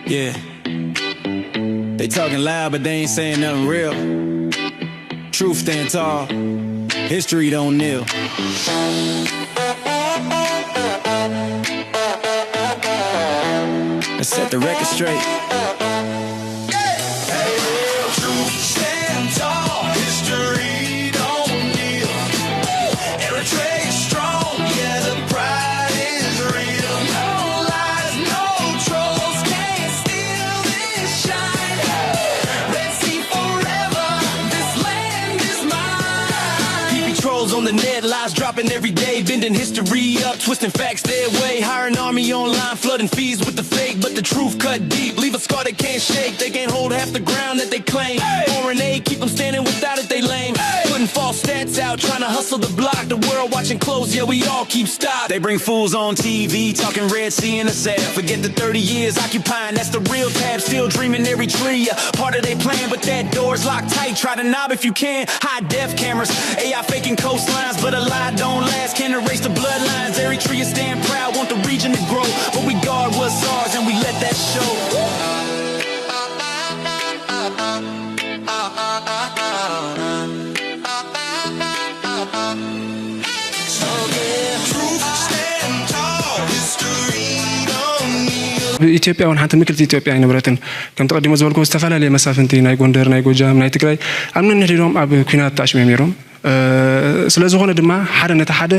Yeah. They talking loud, but they ain't saying nothing real. Truth stand tall. History don't kneel. Let's set the record straight. Truth stand tall. History don't kneel. Eritrea strong. Yeah, the pride is real. No lies, no trolls can steal this shine. Red Sea forever, this land is mine. P P trolls on the net, lies dropping every day, bending history up, twisting facts their way. Hiring army online, flooding feeds with the fake, but the truth cut deep. Leave a scar they can't shake. They can't hold half the ground that they claim. Foreign aid keep them standing without it, they lame. Putting false stats out, trying to hustle the block. The world watching close, yeah, we all keep stop. They bring fools on T V, talking Red Sea in the South. Forget the thirty years occupying, that's the real tab. Still dreaming Eritrea, part of their plan, but that door's locked tight. Try the knob if you can. High def cameras, A I faking coastlines, but a lie don't last. Can't erase the bloodlines. Eritrea stand proud, want the region to grow, but we guard what's ours and we let that show. ኢትዮጵያ እውን ሓንቲ ምክልቲ ኢትዮጵያ ኣይነበረትን። ከምቲ ቀዲሞ ዝበልኩ፣ ዝተፈላለየ መሳፍንቲ ናይ ጎንደር፣ ናይ ጎጃም፣ ናይ ትግራይ ኣብ ነንሕድሕዶም ኣብ ኲናት ተኣሽሞም ነይሮም። ስለዝኾነ ድማ ሓደ ነቲ ሓደ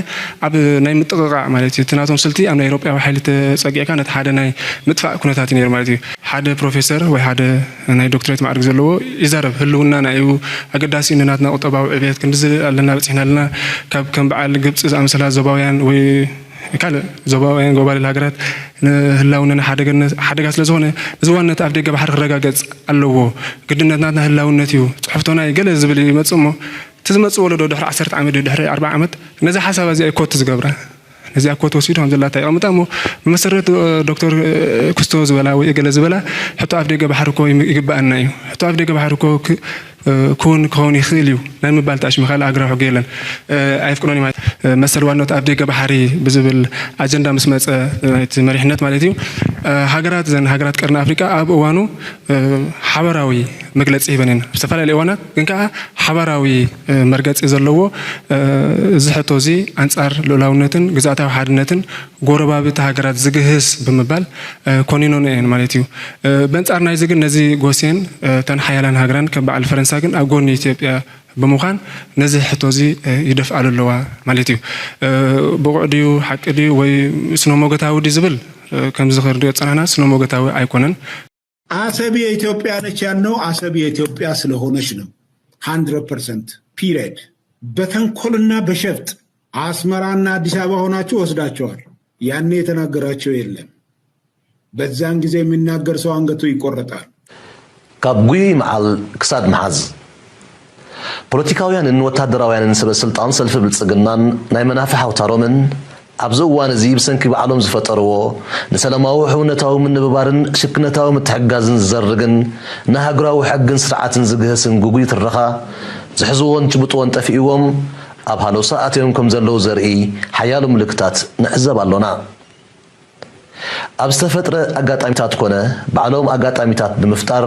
ኣብ ናይ ምጥቕቓዕ ማለት እዩ። እቲ ናቶም ስልቲ ኣብ ናይ ኤውሮጳዊ ሓይሊ ተጸጊዕካ ነቲ ሓደ ናይ ምጥፋእ ኩነታት እዩ ነይሩ ማለት እዩ። ሓደ ፕሮፌሰር ወይ ሓደ ናይ ዶክትሬት ማዕርግ ዘለዎ ይዛረብ፣ ህልውናና እዩ ኣገዳሲ፣ ንናትና ቁጠባዊ ዕብየት ክንድዚ ኣለና በጺሕና ኣለና፣ ካብ ከም በዓል ግብፂ ዝኣመሰላ ዞባውያን ወይ ካልእ ዞባውያን ጎባልል ሃገራት ንህላውነን ሓደጋ ስለዝኾነ፣ እዚ ዋንነት ኣብ ደገ ባሕሪ ክረጋገጽ ኣለዎ። ግድነት ናትና ህላውነት እዩ። ጽሕፍቶ ናይ ገለ ዝብል ይመጽእ እሞ፣ እቲ ዝመጽእ ወለዶ ድሕሪ ዓሰርተ ዓመት ድሕሪ ኣርብዓ ዓመት ነዚ ሓሳብ እዚ ኣይኮት ዝገብራ። ነዚ ኣኮት ወሲዱ ከም ዘላታ ይቐምጣ እሞ፣ ብመሰረት ዶክተር ክስቶ ዝበላ ወይ ገለ ዝበላ ሕቶ ኣፍ ደገ ባሕሪ እኮ ይግበኣና እዩ። ሕቶ ኣፍ ደገ ባሕሪ እኮ ክውን ክኸውን ይኽእል እዩ ናይ ምባል ተኣሽሚ ካልእ ሃገራዊ ሕጊ የለን። ኣየፍቅዶን ማለት መሰል ዋንነት ኣብ ደገ ባሕሪ ብዝብል ኣጀንዳ ምስ መፀ ናይቲ መሪሕነት ማለት እዩ። ሃገራት ዘን ሃገራት ቀርኒ ኣፍሪቃ ኣብ እዋኑ ሓበራዊ መግለፂ ሂበን እየን። ኣብ ዝተፈላለዩ እዋናት ግን ከዓ ሓበራዊ መርገፂ ዘለዎ እዚ ሕቶ እዚ ኣንፃር ልኡላውነትን ግዝኣታዊ ሓድነትን ጎረባብቲ ሃገራት ዝግህስ ብምባል ኮኒኖን እየን ማለት እዩ። በንፃር ናይዚ ግን ነዚ ጎስየን እተን ሓያላን ሃገራን ከም በዓል ፈረንሳ ግን ኣብ ጎኒ ኢትዮጵያ ብምዃን ነዚ ሕቶ እዚ ይደፍኣሉ ኣለዋ ማለት እዩ። ብቑዕ ድዩ ሓቂ ድዩ ወይ ስነ ሞገታዊ ድዩ ዝብል ከምዚ ክንሪኦ ዝፀናሕና ስነ ሞገታዊ ኣይኮነን። አሰብ የኢትዮጵያ ነች ያልነው አሰብ የኢትዮጵያ ስለሆነች ነው። ሀንድረድ ፐርሰንት ፒሪየድ። በተንኮልና በሸፍጥ አስመራና አዲስ አበባ ሆናችሁ ወስዳችኋል። ያኔ የተናገራቸው የለም። በዛን ጊዜ የሚናገር ሰው አንገቱ ይቆረጣል። ካብ ጉይይ መዓል ክሳድ መሓዝ ፖለቲካውያንን ወታደራውያንን ሰበ ስልጣን ሰልፊ ብልጽግናን ናይ መናፍሕ ኣውታሮምን ኣብዚ እዋን እዚ ብሰንኪ ባዕሎም ዝፈጠርዎ ንሰላማዊ ሕውነታዊ ምንብባርን ሽክነታዊ ምትሕግጋዝን ዝዘርግን ንሃገራዊ ሕግን ስርዓትን ዝግህስን ግጉይ ትረኻ ዝሕዝዎን ጭብጥዎን ጠፊእዎም ኣብ ሃለውሳ ኣትዮም ከም ዘለዉ ዘርኢ ሓያሎ ምልክታት ንዕዘብ ኣሎና። ኣብ ዝተፈጥረ ኣጋጣሚታት ኮነ ባዕሎም ኣጋጣሚታት ብምፍጣር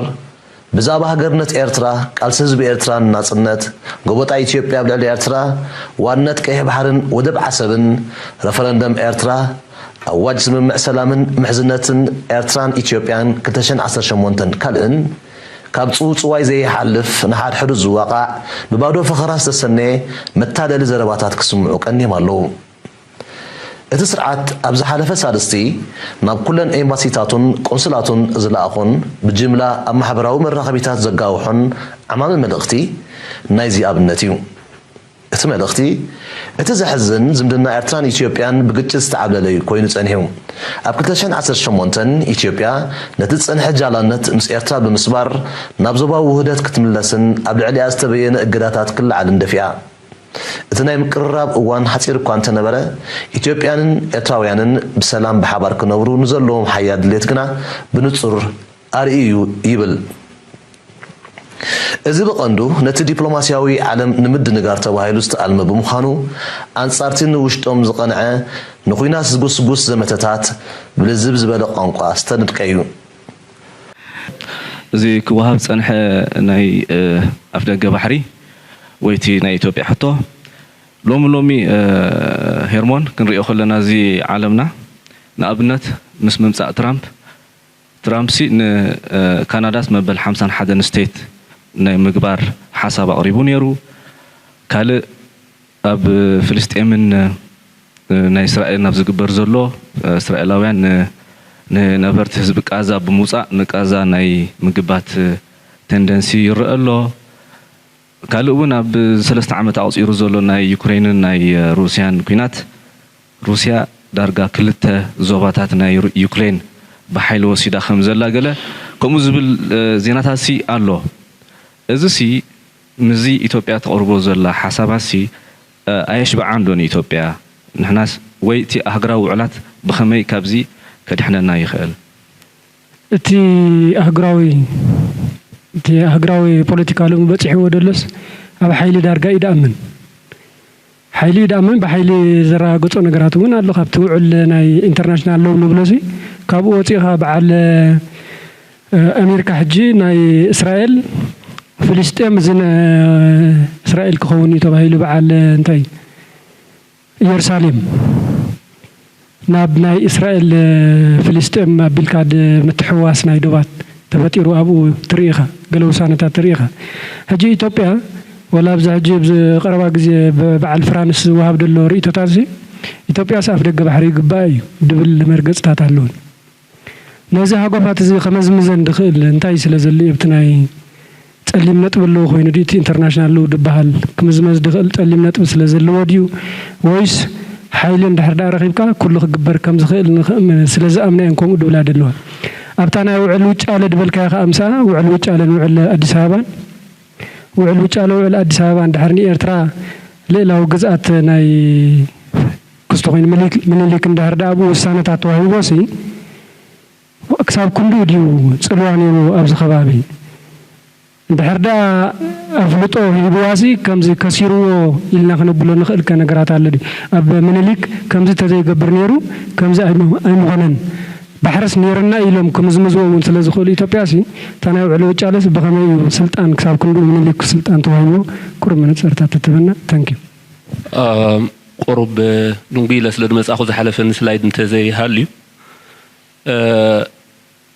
ብዛዕባ ሃገርነት ኤርትራ፣ ቃልሲ ህዝቢ ኤርትራ ንናጽነት፣ ጎበጣ ኢትዮጵያ ኣብ ልዕሊ ኤርትራ፣ ዋንነት ቀይሕ ባሕርን ወደብ ዓሰብን፣ ረፈረንደም ኤርትራ፣ ኣዋጅ ስምምዕ ሰላምን ምሕዝነትን ኤርትራን ኢትዮጵያን ክልተ ሽሕን ዓሰርተ ሸሞንተን ካልእን ካብ ጽውጽዋይ ዘይሓልፍ ንሓድሕዱ ዝዋቓዕ ብባዶ ፈኸራ ዝተሰነየ መታለሊ ዘረባታት ክስምዑ ቀንዮም ኣለዉ። እቲ ስርዓት ኣብ ዝሓለፈ ሳልስቲ ናብ ኩለን ኤምባሲታቱን ቆንስላቱን ዝለኣኾን ብጅምላ ኣብ ማሕበራዊ መራኸቢታት ዘጋውሖን ዓማሚ መልእኽቲ ናይዚ ኣብነት እዩ። እቲ መልእኽቲ እቲ ዘሕዝን ዝምድና ኤርትራን ኢትዮጵያን ብግጭት ዝተዓብለለ እዩ ኮይኑ ጸኒሑ። ኣብ ክልተ ሽሕን ዓሰርተ ሸሞንተን ኢትዮጵያ ነቲ ዝጸንሐ ጃላነት ምስ ኤርትራ ብምስባር ናብ ዞባዊ ውህደት ክትምለስን ኣብ ልዕሊኣ ዝተበየነ እገዳታት ክለዓልን ደፊኣ። እቲ ናይ ምቅርራብ እዋን ሓጺር እኳ እንተነበረ፣ ኢትዮጵያንን ኤርትራውያንን ብሰላም ብሓባር ክነብሩ ንዘለዎም ሓያል ድሌት ግና ብንጹር ኣርእዩ እዩ ይብል። እዚ ብቐንዱ ነቲ ዲፕሎማስያዊ ዓለም ንምድንጋር ተባሂሉ ዝተኣልመ ብምዃኑ፣ ኣንጻርቲ ንውሽጦም ዝቐንዐ ንኹናት ዝጉስጉስ ዘመተታት ብልዝብ ዝበለ ቋንቋ ዝተነድቀ እዩ። እዚ ክወሃብ ዝጸንሐ ናይ ኣፍደገ ባሕሪ ወይ እቲ ናይ ኢትዮጵያ ሕቶ ሎሚ ሎሚ ሄርሞን ክንሪኦ ከለና፣ እዚ ዓለምና ንኣብነት ምስ ምምጻእ ትራምፕ፣ ትራምፕሲ ንካናዳስ መበል ሓምሳን ሓደን ስቴት ናይ ምግባር ሓሳብ ኣቕሪቡ ነይሩ። ካልእ ኣብ ፍልስጤምን ናይ እስራኤልን ኣብ ዝግበር ዘሎ፣ እስራኤላውያን ንነበርቲ ህዝቢ ቃዛ ብምውጻእ ንቃዛ ናይ ምግባት ተንደንሲ ይረአ ኣሎ። ካልእ እውን ኣብ ሰለስተ ዓመት ኣቕጺሩ ዘሎ ናይ ዩክሬንን ናይ ሩስያን ኲናት፣ ሩስያ ዳርጋ ክልተ ዞባታት ናይ ዩክሬን ብሓይሊ ወሲዳ ከም ዘላ ገለ ከምኡ ዝብል ዜናታትሲ ኣሎ። እዚሲ ምስዚ ኢትዮጵያ ተቕርቦ ዘላ ሓሳባትሲ ኣየሽብዓን ዶ ንኢትዮጵያ? ንሕናስ ወይ እቲ ኣህግራዊ ውዕላት ብኸመይ ካብዚ ከድሕነና ይኽእል? እቲ ኣህግራዊ እቲ ኣህግራዊ ፖለቲካ ሎሚ በፂሕዎ ደሎስ ኣብ ሓይሊ ዳርጋ እዩ ደኣምን። ሓይሊ እዩ ደኣምን፣ ብሓይሊ ዘረጋገፆ ነገራት እውን ኣሎ። ካብቲ ውዕል ናይ ኢንተርናሽናል ሎው ንብሎ ሲ ካብኡ ወፂእኻ በዓል ኣሜሪካ ሕጂ ናይ እስራኤል ፍልስጤም እዚ እስራኤል ክኸውን እዩ ተባሂሉ በዓል እንታይ ኢየሩሳሌም ናብ ናይ እስራኤል ፍልስጤም ኣቢልካ ምትሕዋስ ናይ ዶባት ተፈጢሩ ኣብኡ ትርኢ ኢኻ፣ ገለ ውሳነታት ትርኢ ኢኻ። ሕጂ ኢትዮጵያ ወላ ኣብዚ ሕጂ ኣብዚ ቀረባ ግዜ ብበዓል ፍራንስ ዝወሃብ ዘሎ ርእይቶታት ሲ ኢትዮጵያስ ኣፍ ደገ ባሕሪ ይግባእ እዩ ድብል መርገፅታት ኣለውን። ነዚ ሃጓፋት እዚ ከመዝምዘን ድኽእል እንታይ ስለ ዘሉ ኣብቲ ናይ ጸሊም ነጥቢ ኣለዎ ኮይኑ ድዩ እቲ ኢንተርናሽናል ሎው ድበሃል ክምዝመዝ ድኽእል ጸሊም ነጥቢ ስለ ዘለዎ ድዩ ወይስ ሓይሊ እንድሕር ደኣ ረኺብካ ኩሉ ክግበር ከም ዝኽእል ንኽእምን ስለ ዝኣምና እየን ከምኡ ድብላ ደለዋ። ኣብታ ናይ ውዕል ውጫለ ድበልካያ ከኣ ምሳኣ ውዕል ውጫለን ውዕል ኣዲስ ኣበባን ውዕል ውጫለ ውዕል ኣዲስ ኣበባ እንድሕር ንኤርትራ ልእላዊ ግዝኣት ናይ ክስቶ ኮይኑ ምኒልክ እንድሕር ደኣ ብኡ ውሳነታት ተዋሂቦ ሲ ክሳብ ክንድኡ ድዩ ፅልዋ ነይሩ ኣብዚ ከባቢ? እንድሕር ደኣ ኣፍልጦ ሂብዋ ሲ ከምዚ ከሲርዎ ኢልና ክነብሎ ንኽእል ከ ነገራት ኣሎ ድዩ? ኣብ ምኒልክ ከምዚ ተዘይገብር ነይሩ ከምዚ ኣይምኾነን ባሕርስ ነይርና ኢሎም ክምዝምዝዎ እውን ስለ ዝኽእሉ ኢትዮጵያ ሲ እታ ናይ ውዕሎ ውጫለስ ብኸመይ እዩ ስልጣን ክሳብ ክንድኡ ምኒልክ ስልጣን ተዋሂብዎ ቁሩብ መነፀርታ ተትበና። Thank you። ቁሩብ ድንጉይ ኢለ ስለ ዝመጻኹ ዝሓለፈኒ ስላይድ እንተዘይሃልዩ፣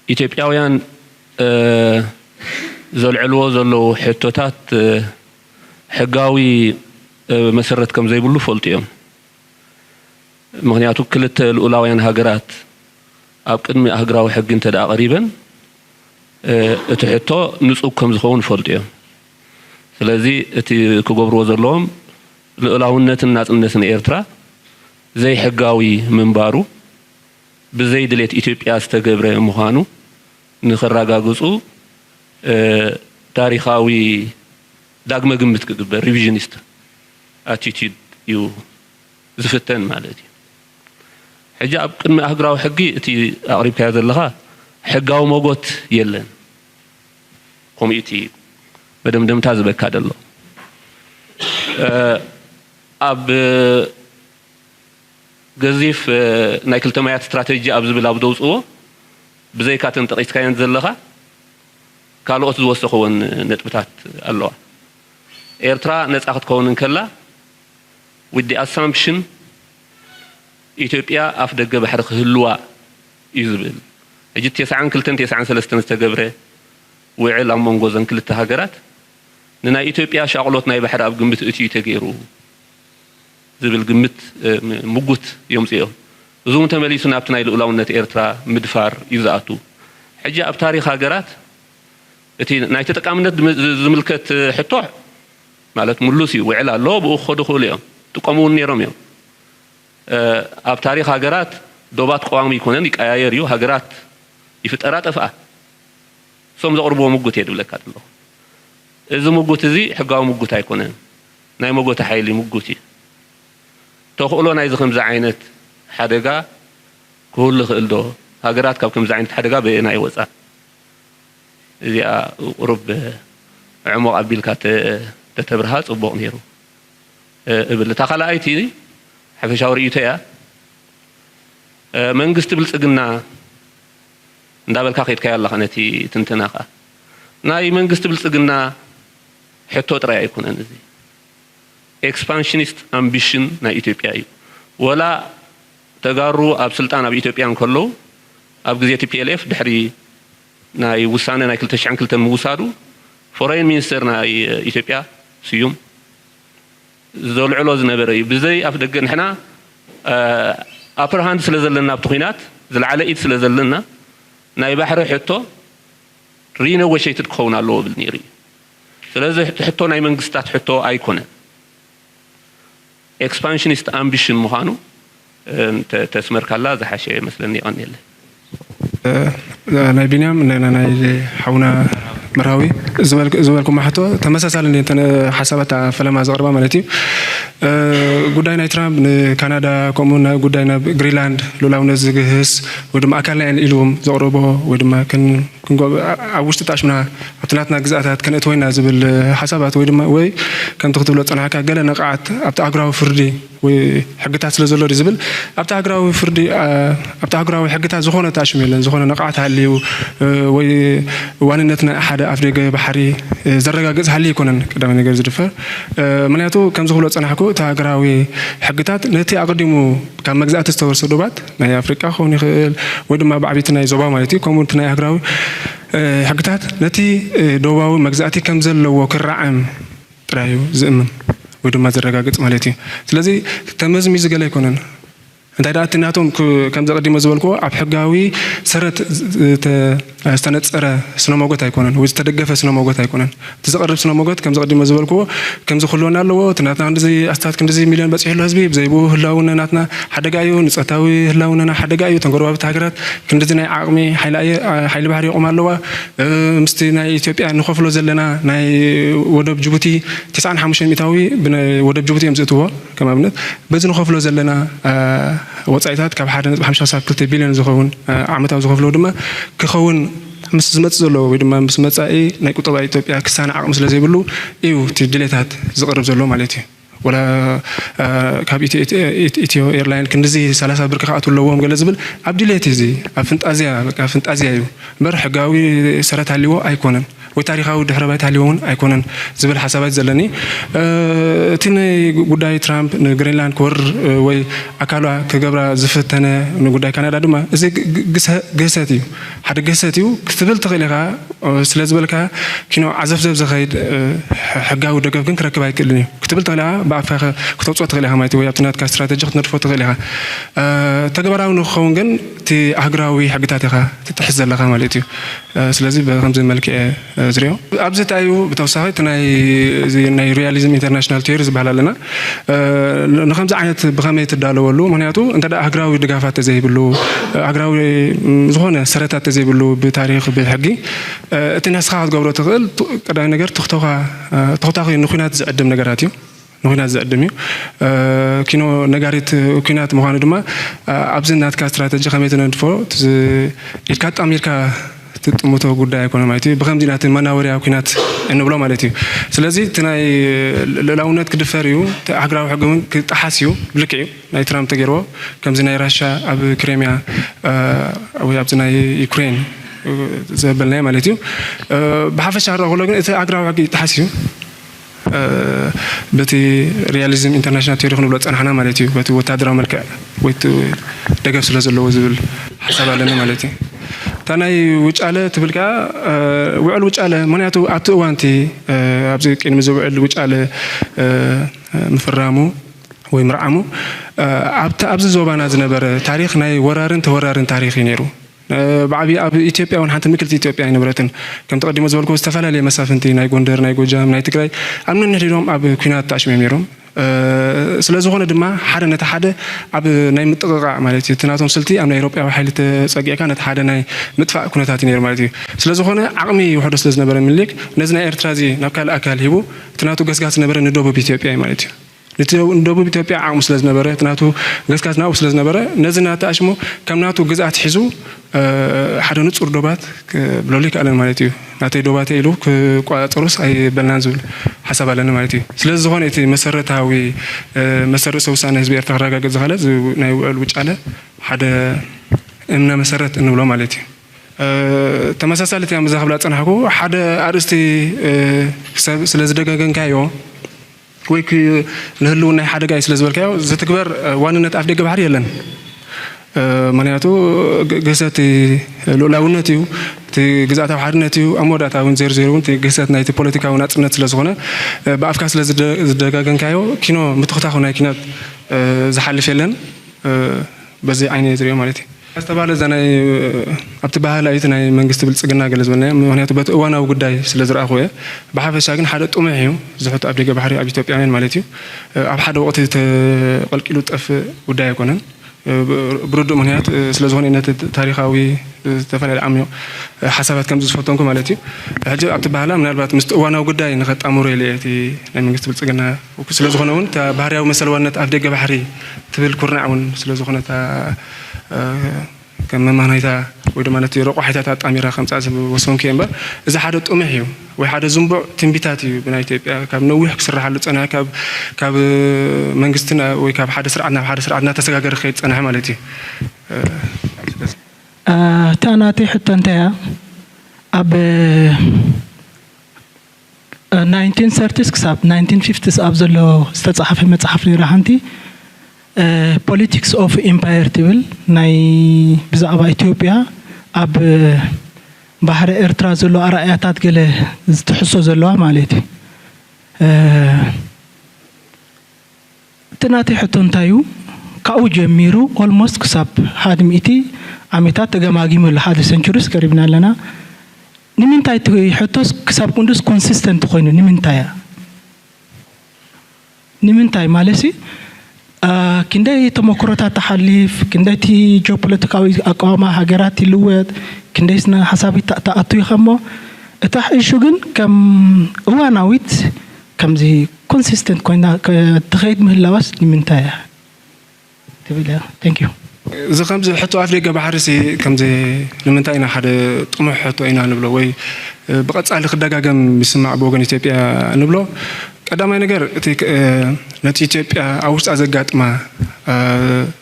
ኢትዮጵያውያን ዘልዕልዎ ዘለዉ ሕቶታት ሕጋዊ መሰረት ከም ዘይብሉ ይፈልጡ እዮም። ምኽንያቱ ክልተ ልኡላውያን ሃገራት ኣብ ቅድሚ ኣህግራዊ ሕጊ እንተ ደኣ ቀሪበን፣ እቲ ሕቶ ንጹግ ከም ዝኸውን ይፈልጡ እዮም። ስለዚ እቲ ክገብርዎ ዘለዎም ልኡላውነትን ናጽነትን ኤርትራ ዘይሕጋዊ ምንባሩ ብዘይ ድሌት ኢትዮጵያ ዝተገብረ ምዃኑ ንኸረጋግጹ ታሪኻዊ ዳግመ ግምት ክግበር፣ ሪቪዥኒስት ኣቲቲዩድ እዩ ዝፍተን ማለት እዩ። ሕጂ ኣብ ቅድሚ ኣህግራዊ ሕጊ እቲ ኣቕሪብካዮ ዘለኻ ሕጋዊ መጎት የለን። ከምኡ እቲ መደምደምታ ዝበካ ደሎ ኣብ ገዚፍ ናይ ክልተ ማያት ስትራተጂ ኣብ ዝብል ኣብ ዘውፅዎ ብዘይካ ተን ጠቒስካየን ዘለኻ ካልኦት ዝወሰኽወን ነጥብታት ኣለዋ። ኤርትራ ነፃ ክትከውን እንከላ with the assumption ኢትዮጵያ ኣፍ ደገ ባሕሪ ክህልዋ እዩ ዝብል። ሕጂ ተስዓን ክልተን ተስዓን ሰለስተን ዝተገብረ ውዕል ኣብ መንጎ ዘን ክልተ ሃገራት ንናይ ኢትዮጵያ ሻቕሎት ናይ ባሕሪ ኣብ ግምት እትዩ ተገይሩ ዝብል ግምት ምጉት የምፅኦም። እዚ እውን ተመሊሱ ናብቲ ናይ ልኡላውነት ኤርትራ ምድፋር እዩ ዝኣቱ። ሕጂ ኣብ ታሪኽ ሃገራት እቲ ናይ ተጠቃምነት ዝምልከት ሕቶ ማለት ምሉስ እዩ። ውዕል ኣሎ፣ ብኡ ክኸዱ ይኽእሉ እዮም። ጥቀሙ እውን ነይሮም እዮም። ኣብ ታሪኽ ሃገራት ዶባት ቀዋሚ ይኮነን ይቀያየር እዩ። ሃገራት ይፍጠራ ጠፍኣ እሶም ዘቕርብዎ ምጉት እየ ድብለካ ዘለኹ። እዚ ምጉት እዚ ሕጋዊ ምጉት ኣይኮነን። ናይ መጎተ ሓይሊ ምጉት እዩ። ተኽእሎ ናይዚ ከምዚ ዓይነት ሓደጋ ክህሉ ይኽእል ዶ? ሃገራት ካብ ከምዚ ዓይነት ሓደጋ በየናይ ይወፃ? እዚኣ ቁሩብ ዕሙቕ ኣቢልካ ተተብርሃ ፅቡቕ ነይሩ እብል። እታ ካልኣይቲ ሓፈሻዊ ርእይቶ እያ። መንግስቲ ብልፅግና እንዳበልካ ከይድካዮ ኣለኻ ነቲ ትንተናኻ። ናይ መንግስቲ ብልጽግና ሕቶ ጥራይ ኣይኮነን። እዚ expansionist ambition ናይ ኢትዮጵያ እዩ። ወላ ተጋሩ ኣብ ስልጣን ኣብ ኢትዮጵያ እንከለዉ፣ ኣብ ግዜ T P L F ድሕሪ ናይ ውሳነ ናይ ክልተ ሽሕን ክልተን ምውሳዱ፣ ፎሬን ሚኒስተር ናይ ኢትዮጵያ ስዩም ዘልዕሎ ዝነበረ እዩ። ብዘይ ኣፍ ደገ ንሕና upper hand ስለ ዘለና ኣብቲ ኲናት ዝለዓለ ኢድ ስለ ዘለና፣ ናይ ባሕሪ ሕቶ renegotiated ክኸውን ኣለዎ ብል ነይሩ እዩ። ስለዚ እቲ ሕቶ ናይ መንግስታት ሕቶ ኣይኮነን። Expansionist ambition ምዃኑ ተስመርካላ ዝሓሸ መስለኒ። ይቐንየለይ። ናይ ቢንያም ናይ ሓውና መርሃዊ ዝበልኩማ ሕቶ ተመሳሳሊ ሓሳባት ፈለማ ዘቕርባ ማለት እዩ። ጉዳይ ናይ ትራምፕ ንካናዳ ከምኡ ጉዳይ ናብ ግሪንላንድ ሉላውነት ዝግህስ ወይ ድማ ኣካልና ኢልዎም ዘቕረቦ ወይ ድማ ኣብ ውሽጢ ጣሽምና ኣብቲ ናትና ግዛኣታት ከነእትወይና ዝብል ሓሳባት ወይ ድማ ወይ ከምቲ ክትብሎ ፀናሕካ ገለ ነቃዓት ኣብቲ ኣህጉራዊ ፍርዲ ወይ ሕግታት ስለ ዘሎ ዝብል ኣብቲ ሃገራዊ ፍርዲ ኣብቲ ሃገራዊ ሕግታት ዝኾነ ተኣሽሙ የለን። ዝኾነ ነቃዓት ሃልዩ ወይ ዋንነትና ሓደ ኣፍደገ ባሕሪ ዘረጋግጽ ሃልዩ ኣይኮነን ቀዳማይ ነገር ዝድፈር። ምክንያቱ ከምዚ ክብሎ ጸናሕኩ እቲ ሃገራዊ ሕግታት ነቲ ኣቐዲሙ ካብ መግዛእቲ ዝተወርሰ ዶባት ናይ ኣፍሪቃ ክኸውን ይኽእል ወይ ድማ ብዓቢቲ ናይ ዞባ ማለት እዩ። ከምኡ እቲ ናይ ሃገራዊ ሕግታት ነቲ ዶባዊ መግዛእቲ ከም ዘለዎ ክረዓም ጥራይ እዩ ዝእምን ወይ ድማ ዘረጋግጽ ማለት እዩ። ስለዚ ተመዝሚዙ ገለ ኣይኮነን። እንታይ ደኣ እቲ ናቶም ከም ዘቐዲሞ ዝበልክዎ ኣብ ሕጋዊ ሰረት ዝተነጸረ ስነ ሞጎት ኣይኮነን ወይ ዝተደገፈ ስነ ሞጎት ኣይኮነን። እቲ ዝቐርብ ስነ ሞጎት ከም ዘቐዲሞ ዝበልክዎ ከምዚ ክህልወና ኣለዎ፣ እቲ ናትና ክንድዚ ኣስታት ክንድዚ ሚልዮን በጺሑ ኣሎ ህዝቢ፣ ብዘይብኡ ህላውነ ናትና ሓደጋ እዩ፣ ንጸታዊ ህላውነና ሓደጋ እዩ፣ ተንጎረባብቲ ሃገራት ክንድዚ ናይ ዓቕሚ ሓይሊ ባሕሪ የቑማ ኣለዋ፣ ምስቲ ናይ ኢትዮጵያ ንኸፍሎ ዘለና ናይ ወደብ ጅቡቲ ተስዓን ሓሙሽተን ሚእታዊ ብወደብ ጅቡቲ እዮም ዝእትዎ። ከም ኣብነት በዚ ንኸፍሎ ዘለና ወፃኢታት ካብ ሓደ ነጥቢ ሓሙሽተ ክሳብ ክልተ ቢልዮን ዝኸውን ዓመታዊ ዝኸፍሎ ድማ ክኸውን ምስ ዝመፅእ ዘሎ ወይ ድማ ምስ መፃኢ ናይ ቁጠባ ኢትዮጵያ ክሳነ ዓቕሚ ስለ ዘይብሉ እዩ እቲ ድሌታት ዝቕርብ ዘሎ ማለት እዩ። ወላ ካብ ኢትዮ ኤርላይን ክንድዚ ሰላሳ ብር ክኣቱ ኣለዎም ገለ ዝብል ኣብ ድሌት እዚ ኣብ ፍንጣዝያ በቃ ፍንጣዝያ እዩ እምበር ሕጋዊ ሰረት ሃልዎ ኣይኮነን። ወይ ታሪኻዊ ድሕረ ባይታ ሃልዎ እውን ኣይኮነን ዝብል ሓሳባት ዘለኒ። እቲ ናይ ጉዳይ ትራምፕ ንግሪንላንድ ክወርር ወይ ኣካሏ ክገብራ ዝፈተነ ንጉዳይ ካናዳ ድማ እዚ ግህሰት እዩ፣ ሓደ ግህሰት እዩ ክትብል ትኽእል ኢኻ። ስለ ዝበልካ ኪኖ ዓዘፍዘፍ ዝኸይድ ሕጋዊ ደገፍ ግን ክረክብ ኣይክእልን እዩ ክትብል ትኽእል ኢኻ። ብኣፍካ ከተውፅኦ ትኽእል ኢኻ ማለት እዩ፣ ወይ ኣብቲ ናትካ ስትራተጂ ክትነድፎ ትኽእል ኢኻ። ተግባራዊ ንክኸውን ግን እቲ ኣህጉራዊ ሕግታት ኢኻ ትጥሕስ ዘለኻ ማለት እዩ። ስለዚ ብከምዚ መልክዕ ዝሪኦ ኣብዚ እንታይ እዩ ብተወሳኺ እቲ ናይ ሪያሊዝም ኢንተርናሽናል ቲዮሪ ዝበሃል ኣለና። ንከምዚ ዓይነት ብኸመይ ትዳለወሉ? ምክንያቱ እንተ ሃገራዊ ድጋፋት ተዘይብሉ፣ ሃገራዊ ዝኾነ ሰረታት ተዘይብሉ ብታሪክ ብሕጊ እቲ ንስኻ ክትገብሮ ትኽእል ቀዳሚ ነገር ተኽቶኻ ተኽታኺ ንኩናት ዝዕድም ነገራት እዩ። ንኩናት ዝዕድም እዩ። ኪኖ ነጋሪት ኩናት ምዃኑ ድማ ኣብዚ ናትካ ስትራተጂ ከመይ ትነድፎ ኢድካ ኣጣሚርካ ትጥምቶ ጉዳይ ኣይኮነ ማለት እዩ። ብከምዚ ናቲ መናወርያ ኩናት እንብሎ ማለት እዩ። ስለዚ እቲ ናይ ልእላውነት ክድፈር እዩ፣ ሃገራዊ ሕጊ እውን ክጠሓስ እዩ። ብልክዕ እዩ ናይ ትራምፕ ተገይርዎ ከምዚ ናይ ራሻ ኣብ ክሬምያ ወይ ኣብዚ ናይ ዩክሬን ዘበልናዮ ማለት እዩ። ብሓፈሻ ክረኣ ከሎ ግን እቲ ሃገራዊ ሕጊ ይጠሓስ እዩ። በቲ ሪያሊዝም ኢንተርናሽናል ቲዮሪ ክንብሎ ዝፀናሕና ማለት እዩ። በቲ ወታደራዊ መልክዕ ወይ ደገፍ ስለ ዘለዎ ዝብል ሓሳብ ኣለኒ ማለት እዩ። እታ ናይ ውጫለ ትብል ከዓ ውዕል ውጫለ ምክንያቱ ኣብቲ እዋንቲ ኣብዚ ቅድሚ ዝውዕል ውጫለ ምፍራሙ ወይ ምርዓሙ ኣብቲ ኣብዚ ዞባና ዝነበረ ታሪክ ናይ ወራርን ተወራርን ታሪክ እዩ ነይሩ። ብዓብዪ ኣብ ኢትዮጵያ እውን ሓንቲ ምክልቲ ኢትዮጵያ ኣይነበረትን። ከም ተቐዲሞ ዝበልኩ ዝተፈላለየ መሳፍንቲ ናይ ጎንደር፣ ናይ ጎጃም፣ ናይ ትግራይ ኣብ ነንሕድሕዶም ኣብ ኲናት ተኣሽሞም ነይሮም። ስለ ዝኾነ ድማ ሓደ ነቲ ሓደ ኣብ ናይ ምጥቕቓዕ ማለት እዩ። እቲ ናቶም ስልቲ ኣብ ናይ ኤውሮጳዊ ሓይሊ ተጸጊዕካ ነቲ ሓደ ናይ ምጥፋእ ኩነታት እዩ ነይሩ ማለት እዩ። ስለ ዝኾነ ዓቕሚ ይውሕዶ ስለ ዝነበረ ምኒልክ ነዚ ናይ ኤርትራ እዚ ናብ ካልእ ኣካል ሂቡ እቲ ናቱ ገስጋስ ዝነበረ ንደቡብ ኢትዮጵያ እዩ ማለት እዩ። እቲ ንደቡብ ኢትዮጵያ ዓቕሚ ስለ ዝነበረ እቲ ናቱ ገስጋስ ናብኡ ስለ ዝነበረ ነዚ ናተኣሽሙ ከም ናቱ ግዝኣት ሒዙ ሓደ ንጹር ዶባት ክብለሉ ይከኣለን ማለት እዩ። ናተይ ዶባተይ ኢሉ ክቆጻጸሮስ ኣይበልናን ዝብል ሓሳብ ኣለኒ ማለት እዩ። ስለዚ ዝኾነ እቲ መሰረታዊ መሰረት ርእሰ ውሳነ ህዝቢ ኤርትራ ክረጋገጽ ዝኸለ ናይ ውዕል ውጫለ ሓደ እምነ መሰረት እንብሎ ማለት እዩ። ተመሳሳሊት እያ ምዛ ክብላ ዝጸናሕኩ። ሓደ ኣርእስቲ ሰብ ስለ ዝደጋገምካዮ ወይ ንህልውናይ ሓደጋ እዩ ስለ ዝበልካዮ ዝትግበር ዋንነት ኣፍደገ ባሕሪ የለን። ምክንያቱ ግህሰት ልኡላውነት እዩ፣ እቲ ግዝኣታዊ ሓድነት እዩ። ኣብ መወዳእታ እውን ዜሩ ዜሩ እውን እቲ ግህሰት ናይቲ ፖለቲካዊ ናፅነት ስለ ዝኾነ ብኣፍካ ስለ ዝደጋገምካዮ ኪኖ ምትኽታኹ ናይ ኪናት ዝሓልፍ የለን። በዚ ዓይነ ዝሪኦ ማለት እዩ። ዝተባለ እዛ ናይ ኣብቲ ባህላዊ እቲ ናይ መንግስቲ ብልፅግና ገለ ዝበልና ምክንያቱ በቲ እዋናዊ ጉዳይ ስለ ዝረኣኹ እየ። ብሓፈሻ ግን ሓደ ጥሙሕ እዩ ዝሕቶ ኣፍደገ ባሕሪ ኣብ ኢትዮጵያውያን ማለት እዩ። ኣብ ሓደ ወቕቲ ተቐልቂሉ ዝጠፍእ ጉዳይ ኣይኮነን። ብርዱእ ምክንያት ስለ ዝኾነ ነቲ ታሪኻዊ ዝተፈላለዩ ዓሚቕ ሓሳባት ከምዚ ዝፈተንኩ ማለት እዩ። ሕጂ ኣብቲ ባህላ ምናልባት ምስቲ እዋናዊ ጉዳይ ንኸጣምሮ ኢለ እየ እቲ ናይ መንግስቲ ብልፅግና ስለ ዝኾነ እውን እታ ባህርያዊ መሰል ዋንነት ኣፍደገ ባሕሪ ትብል ኩርናዕ እውን ስለ ዝኾነ እታ ከም መመናይታ ወይ ድማ ነቲ ረቋሒታት ኣጣሚራ ከምፃ ዝወሰንኩ እየ እምበር እዚ ሓደ ጥሙሕ እዩ ወይ ሓደ ዝንቡዕ ትንቢታት እዩ ብናይ ኢትዮጵያ ካብ ነዊሕ ክስርሓሉ ዝፀንሐ ካብ መንግስትና ወይ ካብ ሓደ ስርዓት ናብ ሓደ ስርዓት እናተሰጋገረ ክኸይድ ዝፀንሐ ማለት እዩ። እታ ናተይ ሕቶ እንታይ እያ? ኣብ ናይንቲን ሰርቲስ ክሳብ ናይንቲን ፊፍቲስ ኣብ ዘሎ ዝተፃሓፈ መፅሓፍ ነይራ ሓንቲ ፖሊቲክስ ኦፍ ኢምፓየር ትብል ናይ ብዛዕባ ኢትዮጵያ ኣብ ባሕሪ ኤርትራ ዘሎ ኣርኣያታት ገለ ዝትሕሶ ዘለዋ ማለት እዩ። እቲ ናተይ ሕቶ እንታይ እዩ? ካብኡ ጀሚሩ ኦልሞስት ክሳብ ሓደ ሚእቲ ዓመታት ተገማጊሙ ኣሎ። ሓደ ሰንቹሪስ ቀሪብና ኣለና። ንምንታይ እቲ ሕቶስ ክሳብ ክንዱስ ኮንሲስተንት ኮይኑ ንምንታይ እያ? ንምንታይ ማለትሲ ክንደይ ተመክሮታት ትሓልፍ፣ ክንደይ እቲ ጂኦፖለቲካዊ ኣቃውማ ሃገራት ይልወጥ፣ ክንደይ ስነ ሓሳብ ይተኣትኡ ኢኻ እሞ እታ ኢሹ ግን ከም እዋናዊት ከምዚ ኮንሲስተንት ኮይና ትኸይድ ምህላዋስ ንምንታይ እያ ትብል እያ? Thank you። እዚ ከምዚ ሕቶ ኣፍ ደገ ባሕሪ ሲ ከምዚ ንምንታይ ኢና ሓደ ጥሙሕ ሕቶ ኢና ንብሎ ወይ ብቐጻሊ ክደጋገም ይስማዕ ብወገን ኢትዮጵያ ንብሎ? ቀዳማይ ነገር እቲ ነቲ ኢትዮጵያ ኣብ ውሽጣ ዘጋጥማ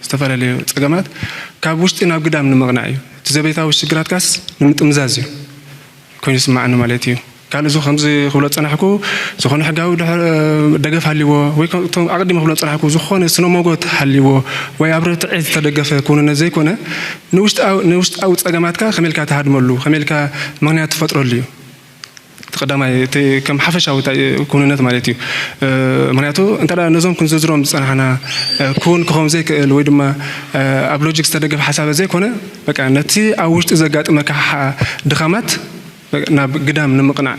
ዝተፈላለዩ ጸገማት ካብ ውሽጢ ናብ ግዳም ንምቕናዕ እዩ። እቲ ዘቤታዊ ሽግራትካስ ንምጥምዛዝ እዩ ኮይኑ ይስማዓኒ ማለት እዩ። ካልእ እዚ ከምዚ ክብሎ ዝጸናሕኩ ዝኾነ ሕጋዊ ደገፍ ሃልይዎ ወይ እቶም ኣቐዲመ ክብሎ ዝጸናሕኩ ዝኾነ ስነ ሞጎት ሃልይዎ ወይ ኣብ ርትዒ ዝተደገፈ ክውንነት ዘይኮነ ንውሽጣዊ ጸገማትካ ከመይ ኢልካ ትሃድመሉ ከመይ ኢልካ ምኽንያት ትፈጥረሉ እዩ። እቲ ቀዳማይ እቲ ከም ሓፈሻዊ እንታይ ክውንነት ማለት እዩ። ምክንያቱ እንተ ነዞም ክንዝርዝሮም ዝጸናሕና ክውን ክኸውን ዘይክእል ወይ ድማ ኣብ ሎጂክ ዝተደገፈ ሓሳብ ዘይኮነ በቃ ነቲ ኣብ ውሽጢ ዘጋጥመካ ድኻማት ናብ ግዳም ንምቕናዕ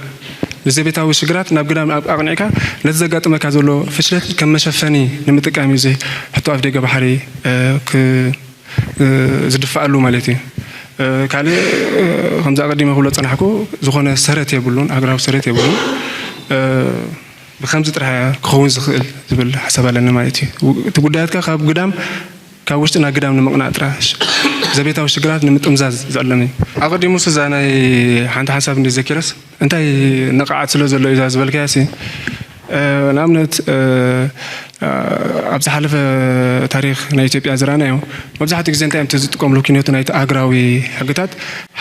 ንዘቤታዊ ሽግራት ናብ ግዳም ኣቕኒዕካ ነቲ ዘጋጥመካ ዘሎ ፍሽለት ከም መሸፈኒ ንምጥቃም እዩ እዚ ሕቶ ኣፍ ደገ ባሕሪ ዝድፋኣሉ ማለት እዩ። ካልእ ከምዚ ኣቐዲመ ክብሎ ዝጸናሕኩ ዝኾነ ሰረት የብሉን፣ ኣህግራዊ ሰረት የብሉን። ብከምዚ ጥራሕ ክኸውን ዝኽእል ዝብል ሓሳብ ኣለኒ ማለት እዩ። እቲ ጉዳያትካ ካብ ግዳም ካብ ውሽጥና ግዳም ንምቕናዕ ጥራሕ ዘቤታዊ ሽግራት ንምጥምዛዝ ዝዕለም እዩ። ኣቐዲሙስ እዛ ናይ ሓንቲ ሓሳብ እንዲ ዘኪረስ እንታይ ንቕዓት ስለ ዘሎ እዩ እዛ ዝበልካያ ሲ ንኣብነት ኣብ ዝሓለፈ ታሪክ ናይ ኢትዮጵያ ዝረኣናዮ መብዛሕትኡ ግዜ እንታይ እዮም ዝጥቀምሉ ኪነቱ ናይቲ ኣህግራዊ ሕግታት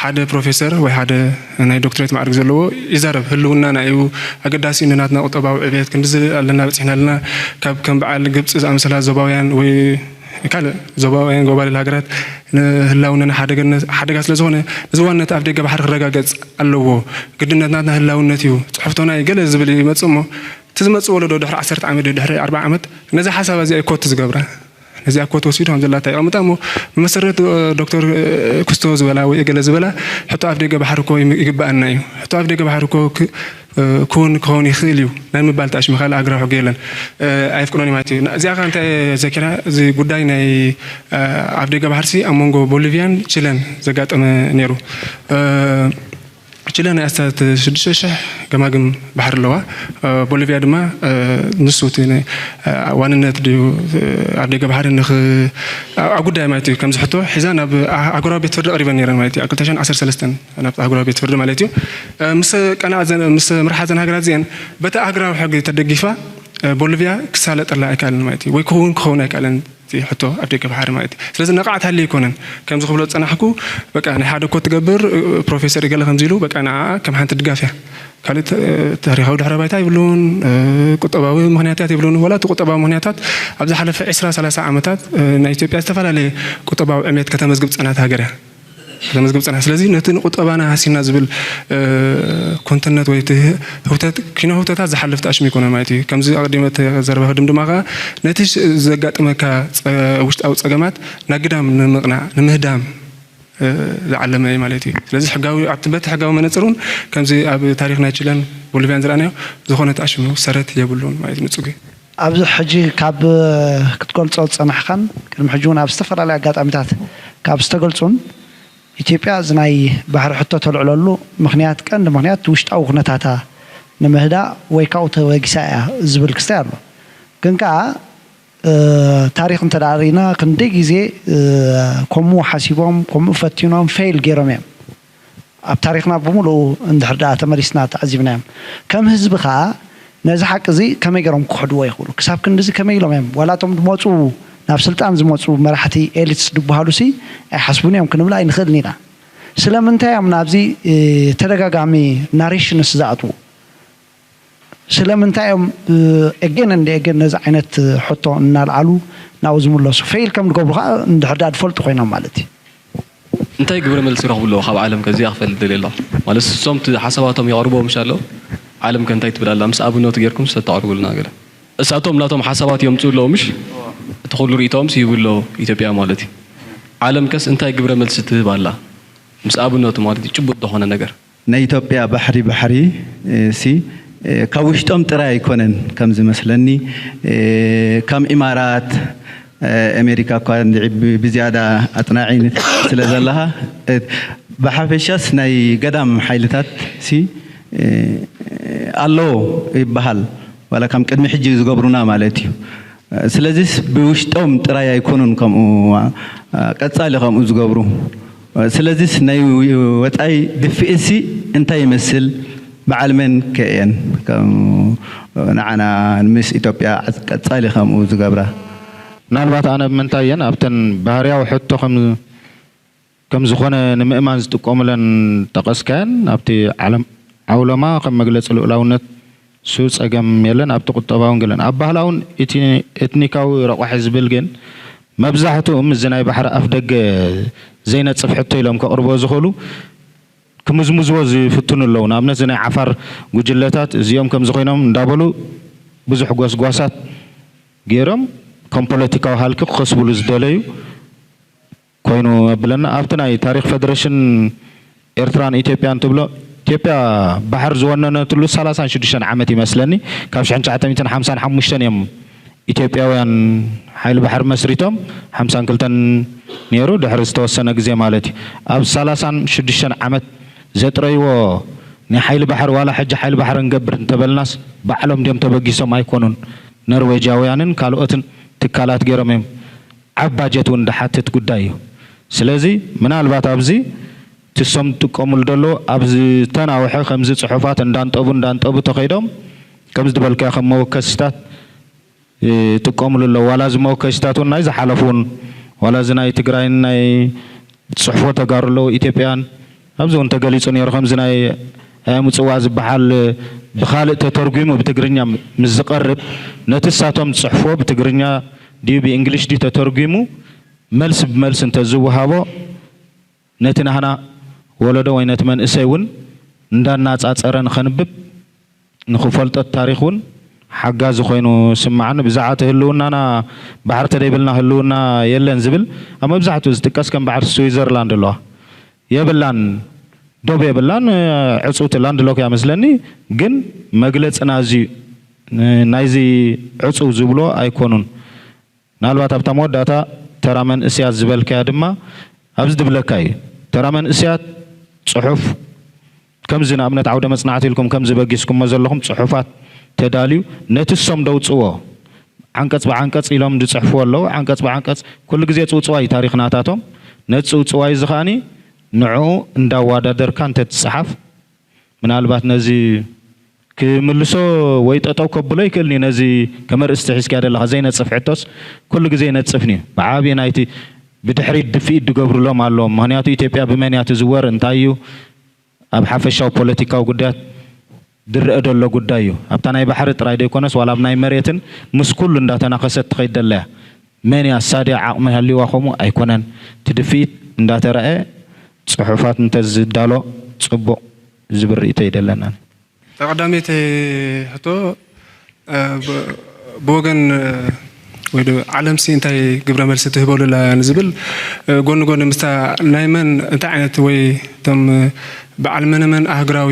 ሓደ ፕሮፌሰር ወይ ሓደ ናይ ዶክትሬት ማዕርግ ዘለዎ ይዛረብ ህልውናና እዩ ኣገዳሲ ንናትና ቁጠባዊ ዕብየት ክንድዚ ኣለና በፂሕና ኣለና ካብ ከም በዓል ግብፂ ዝኣመሰላ ዞባውያን ወይ ካልእ ዞባውያን ጎባልል ሃገራት ንህላውነን ሓደጋ ስለ ዝኾነ እዚ ዋንነት ኣፍ ደገ ባሕሪ ክረጋገፅ ኣለዎ። ግድነት ናትና ህላውነት እዩ። ፅሑፍቶና እዩ ገለ ዝብል ይመፅእ እሞ እቲ ዝመፅእ ወለዶ ድሕሪ ዓሰርተ ዓመት ድሕሪ ኣርብዓ ዓመት ነዚ ሓሳብ እዚኣ ኮት ዝገብራ ነዚኣ ኮት ወሲዱ ከም ዘላታ ይቐምጣ እሞ ብመሰረት ዶክተር ክስቶ ዝበላ ወይ ገለ ዝበላ ሕቶ ኣፍ ደገ ባሕሪ እኮ ይግበኣና እዩ። ሕቶ ኣፍ ደገ ባሕሪ እኮ ክውን ክኸውን ይኽእል እዩ ናይ ምባል ተኣሽሚ ካልእ ኣግራብ ሕጊ የለን። ኣየፍቅዶን እዩ ማለት እዩ። እዚኣ ከ እንታይ ዘኪራ እዚ ጉዳይ ናይ ኣፍ ደገ ባሕርሲ ኣብ መንጎ ቦሊቪያን ቺለን ዘጋጠመ ነይሩ። ቺለ ናይ ኣስታት ሽዱሽተ ሽሕ ገማግም ባሕሪ ኣለዋ። ቦሊቪያ ድማ ንሱ እቲ ዋንነት ድዩ ኣብ ደገ ባሕሪ ኣብ ጉዳይ ማለት እዩ ከምዚ ሕቶ ሒዛ ናብ ኣህጉራዊ ቤት ፍርዲ ቀሪበን ነይረን ማለት እዩ። ኣብ ክልተ ሽሕን ዓሰርተ ሰለስተን ናብቲ ኣህጉራዊ ቤት ፍርዲ ማለት እዩ ምስ ቀናኣ ምስ ምርሓ ዘን ሃገራት እዚአን በቲ ኣህጉራዊ ሕጊ ተደጊፋ ቦሊቪያ ክሳለጠላ ኣይከኣልን ማለት እዩ፣ ወይ ክኸውን ክኸውን ኣይከኣልን እቲ ሕቶ ኣብ ደገ ባሕሪ ማለት እዩ። ስለዚ ነቓዕ ተሃልዩ ኣይኮነን ከምዚ ክብሎ ዝጸናሕኩ፣ በቃ ናይ ሓደ ኮት ትገብር ፕሮፌሰር ገለ ከምዚ ኢሉ በቃ ንዓ ከም ሓንቲ ድጋፍ እያ። ካልእ ታሪኻዊ ድሕረ ባይታ ይብሉን ቁጠባዊ ምክንያታት ይብሉን። ወላ እቲ ቁጠባዊ ምክንያታት ኣብ ዝሓለፈ ዕስራ ሰላሳ ዓመታት ናይ ኢትዮጵያ ዝተፈላለየ ቁጠባዊ ዕብየት ከተመዝግብ ዝጸናት ሃገር እያ። ከተመዝግብ ዝጸናት። ስለዚ ነቲ ንቁጠባና ሃሲና ዝብል ኮንተነት ወይ እቲ ህውተት፣ ኪኖ ህውተታት ዝሓልፍ ጣሽሚ ይኮነ ማለት እዩ። ከምዚ ኣቐዲመ ዘረባ ክድምድማ ከኣ ነቲ ዘጋጥመካ ውሽጣዊ ጸገማት ናግዳም ንምቕናዕ፣ ንምህዳም ዝዓለመ እዩ ማለት እዩ። ስለዚ ሕጋዊ ኣብቲ በቲ ሕጋዊ መነጽር እውን ከምዚ ኣብ ታሪኽ ናይ ቺለን ቦሊቪያን ዝረኣናዮ ዝኾነ ተኣሽሙ ሰረት የብሉን ማለት እዩ። ንጹግ እዩ። ኣብዚ ሕጂ ካብ ክትገልጾ ዝጸናሕካን ቅድሚ ሕጂ እውን ኣብ ዝተፈላለዩ ኣጋጣሚታት ካብ ዝተገልጹን ኢትዮጵያ እዚ ናይ ባሕሪ ሕቶ ተልዕለሉ ምክንያት ቀንዲ ምክንያት ውሽጣዊ ኩነታታ ንምህዳእ ወይ ካብኡ ተበጊሳ እያ ዝብል ክስታይ ኣሎ። ግን ከኣ ታሪኽ እንተ ርኢና ክንደይ ግዜ ከምኡ ሓሲቦም ከምኡ ፈቲኖም ፌይል ገይሮም እዮም። ኣብ ታሪኽና ብምሉኡ እንድሕር ደኣ ተመሊስና ተዓዚብናዮም። ከም ህዝቢ ከኣ ነዚ ሓቂ እዚ ከመይ ገይሮም ክኽሕድዎ ይኽእሉ? ክሳብ ክንድዚ ከመይ ኢሎም እዮም? ዋላ እቶም ዝመፁ ናብ ስልጣን ዝመፁ መራሕቲ ኤሊትስ ዝበሃሉ ሲ ኣይሓስቡን እዮም ክንብል ኣይንኽእልን ኢና። ስለምንታይ እዮም ናብዚ ተደጋጋሚ ናሬሽንስ ዝኣትዉ? ስለምንታይ እዮም ኤጌን እንደ ኤጌን ነዚ ዓይነት ሕቶ እናልዓሉ ናብኡ ዝምለሱ? ፌይል ከም ዝገብሩ ከዓ እንድሕር ደኣ ዝፈልጡ ኮይኖም ማለት እዩ። እንታይ ግብረ መልሲ ይረኽቡ ኣለዉ ካብ ዓለም? ከዚኣ ክፈልጥ ደልየ ኣለኹ። ማለት እሶም እቲ ሓሳባቶም የቕርብዎ ምሽ ኣለዉ፣ ዓለም ከ እንታይ ትብል ኣላ? ምስ ኣብነቱ ጌርኩም ሰተቕርቡልና ገለ። እሳቶም ናቶም ሓሳባት የምፅኡ ኣለዉ ምሽ? እቲ ኩሉ ርእይቶኦም ይህቡ ኣለዉ ኢትዮጵያ ማለት እዩ። ዓለም ከስ እንታይ ግብረ መልሲ ትህብ ኣላ? ምስ ኣብነቱ ማለት እዩ፣ ጭቡጥ ዝኾነ ነገር። ናይ ኢትዮጵያ ባሕሪ ባሕሪ ሲ ካብ ውሽጦም ጥራይ ኣይኮነን ከም ዝመስለኒ፣ ከም ኢማራት፣ ኣሜሪካ እኳ እንድዒ ብዝያዳ ኣጽናዒ ስለ ዘለኻ፣ ብሓፈሻስ ናይ ገዳም ሓይልታት ሲ ኣለዎ ይበሃል፣ ዋላ ከም ቅድሚ ሕጂ ዝገብሩና ማለት እዩ። ስለዚስ ብውሽጦም ጥራይ ኣይኮኑን ከምኡ ቀጻሊ ከምኡ ዝገብሩ። ስለዚስ ናይ ወጻኢ ድፍኢትሲ እንታይ ይመስል? በዓል መን ከ እየን ከም ንዓና ምስ ኢትዮጵያ ቀጻሊ ከምኡ ዝገብራ? ምናልባት ኣነ ብምንታይ እየን ኣብተን ባህርያዊ ሕቶ ከም ከም ዝኾነ ንምእማን ዝጥቀሙለን ጠቐስካየን ኣብቲ ዓውለማ ከም መግለፂ ልኡላውነት ሱ ፀገም የለን ኣብቲ ቁጠባውን ገለን ኣብ ባህላውን ኤትኒካዊ ረቋሒ ዝብል ግን መብዛሕትኡ ምስዚ ናይ ባሕሪ ኣፍ ደገ ዘይነፅፍ ሕቶ ኢሎም ከቕርቦ ዝኽእሉ ክምዝምዝዎ ዝፍትኑ ኣለዉ። ንኣብነት እዚ ናይ ዓፋር ጉጅለታት እዚኦም ከምዚ ኮይኖም እንዳበሉ ብዙሕ ጎስጓሳት ገይሮም ከም ፖለቲካዊ ሃልኪ ክኸስብሉ ዝደለዩ ኮይኑ ኣብለና ኣብቲ ናይ ታሪክ ፈደረሽን ኤርትራን ኢትዮጵያን ትብሎ ኢትዮጵያ ባሕር ዝወነነትሉ ሰላሳን ሽዱሽተን ዓመት ይመስለኒ ካብ ሽሕን ትሽዓተ ሚእትን ሓምሳን ሓሙሽተን እዮም ኢትዮጵያውያን ሓይሊ ባሕር መስሪቶም ሓምሳን ክልተን ነይሩ ድሕሪ ዝተወሰነ ግዜ ማለት እዩ ኣብ ሰላሳን ሽዱሽተን ዓመት ዘጥረይዎ ናይ ሓይሊ ባሕር ዋላ ሕጂ ሓይሊ ባሕር እንገብር እንተበልናስ ባዕሎም ድዮም ተበጊሶም ኣይኮኑን ነርዌጃውያንን ካልኦትን ትካላት ገይሮም እዮም ዓብ ባጀት እውን ድሓትት ጉዳይ እዩ። ስለዚ ምናልባት ኣብዚ ትሶም ዝጥቀሙሉ ዘለዉ ኣብ ዝተናውሐ ከምዚ ፅሑፋት እንዳንጠቡ እንዳንጠቡ ተኸይዶም ከምዚ ዝበልካዮ ከም መወከሲታት ይጥቀሙሉ ኣለዉ። ዋላ እዚ መወከሲታት እውን ናይ ዝሓለፉ እውን ዋላ እዚ ናይ ትግራይን ናይ ዝፅሕፎ ተጋሩ ኣለዉ ኢትዮጵያን ኣብዚ እውን ተገሊፁ ነይሩ ከምዚ ናይ ኣያምፅዋ ዝበሃል ብኻልእ ተተርጒሙ ብትግርኛ ምስ ዝቐርብ ነቲ እሳቶም ዝፅሕፍዎ ብትግርኛ ድዩ ብእንግሊሽ ድዩ ተተርጒሙ መልሲ ብመልሲ እንተዝወሃቦ ነቲ ናህና ወለዶ ወይ ነቲ መንእሰይ እውን እንዳናፃፀረ ንኸንብብ ንኽፈልጦ እቲ ታሪኽ እውን ሓጋዚ ኮይኑ ዝስምዓኒ። ብዛዕባ እቲ ህልውናና ባሕሪ ተደይብልና ህልውና የለን ዝብል ኣብ መብዛሕትኡ ዝጥቀስ ከም ባሕሪ ስዊዘርላንድ ኣለዋ። የብላን ዶብ የብላን ዕፅውቲ ላንድ ሎክ እያ መስለኒ ግን መግለፂ ናዚ ናይዚ ዕፁው ዝብሎ ኣይኮኑን ምናልባት ኣብታ መወዳእታ ተራ መንእስያት ዝበልካያ ድማ ኣብዚ ድብለካ እዩ ተራ መንእስያት ፅሑፍ ከምዚ ንኣብነት ዓውደ መፅናዕቲ ኢልኩም ከምዚ በጊስኩሞ ዘለኹም ፅሑፋት ተዳልዩ ነቲ እሶም ደውፅዎ ዓንቀፅ ብዓንቀፅ ኢሎም ዝፅሕፍዎ ኣለዉ ዓንቀፅ ብዓንቀፅ ኩሉ ግዜ ፅውፅዋይ ታሪኽ ናታቶም ነቲ ፅውፅዋይ እዚ ከዓኒ ንዕኡ እንዳዋዳደርካ እንተትፅሓፍ ምናልባት ነዚ ክምልሶ ወይ ጠጠው ከብሎ ይክእልኒ። ነዚ ከም ኣርእስቲ ሒዝካያ ዘለኻ ዘይነጽፍ ሕቶስ ኩሉ ግዜ ይነጽፍኒ እዩ። ብዓብዪ ናይቲ ብድሕሪት ድፍኢት ዝገብሩሎም ኣለዎም። ምኽንያቱ ኢትዮጵያ ብመን እያ ትዝወር፣ እንታይ እዩ ኣብ ሓፈሻዊ ፖለቲካዊ ጉዳያት ዝረአ ዘሎ ጉዳይ እዩ። ኣብታ ናይ ባሕሪ ጥራይ ዘይኮነስ ዋላ ኣብ ናይ መሬትን ምስ ኩሉ እንዳተናኸሰት ትኸይድ ዘላ እያ። መን እያ ሳድያ ዓቕሚ ሃልይዋ ከምኡ ኣይኮነን። እቲ ድፍኢት እንዳተረኣየ ጽሑፋት እንተዝዳሎ ጽቡቕ ዝብል ርእይቶ እዩ ዘለና። ቀዳመይቲ ሕቶ፣ እ፣ ብ-፣ ብወገን፣ እ፣ ወይ ዶ ዓለምሲ እንታይ ግብረ መልሲ ትህበሉ ኣላ ንዝብል፣ እ፣ ጎኒ ጎኒ ምስታ ናይ መን እንታይ ዓይነት ወይ እቶም፣ እ፣ በዓል መነ መን ኣህጉራዊ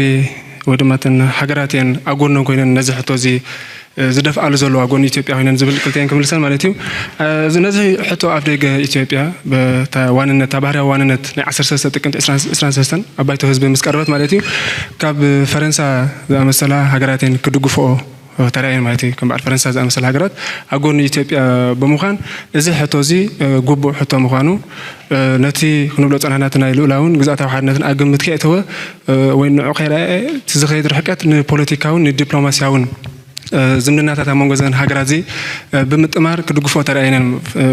ወይ ድማ እተን ሃገራት እየን ኣብ ጎኖም ኮይነን ነዚ ሕቶ እዚ፣ እ፣ ዝደፍኣሉ ዘለዋ ጎኒ ኢትዮጵያ ኮይነን ዝብል ክልቲኤን ክምልሰን ማለት እዩ። እ፣ እዚ ነዚ ሕቶ ኣፍ ደገ ኢትዮጵያ በታ ዋንነት፣ እታ ባህርያዊ ዋንነት ናይ ዓሰርተ ሰለስተ ጥቅምቲ ዕስራን፣ ዕስራን ሰለስተን ኣብ ባይቶ ህዝቢ ምስ ቀረበት ማለት እዩ፣ ካብ ፈረንሳ ዝኣመሰላ ሃገራት እየን ክድግፍኦ ተራእየን ማለት እዩ። ከም በዓል ፈረንሳ ዝኣመሰላ ሃገራት ኣብ ጎኒ ኢትዮጵያ ብምዃን፣ እዚ ሕቶ እዚ፣ እ፣ ግቡእ ሕቶ ምዃኑ፣ እ፣ ነቲ ክንብሎ ዝጸናሕና እቲ ናይ ልኡላውን ግዝኣታዊ ሓድነትን ኣብ ግምት ከየእተወ፣ እ፣ ወይ ንዑ ከይረኣየ፣ እቲ ዝኸይድ ርሕቀት ንፖለቲካውን ንዲፕሎማስያውን፣ እ፣ ዝምድናታት ኣብ መንጎ እዘን ሃገራት እዚ፣ እ፣ ብምጥማር ክድግፎ ተራእየን እየን። እ፣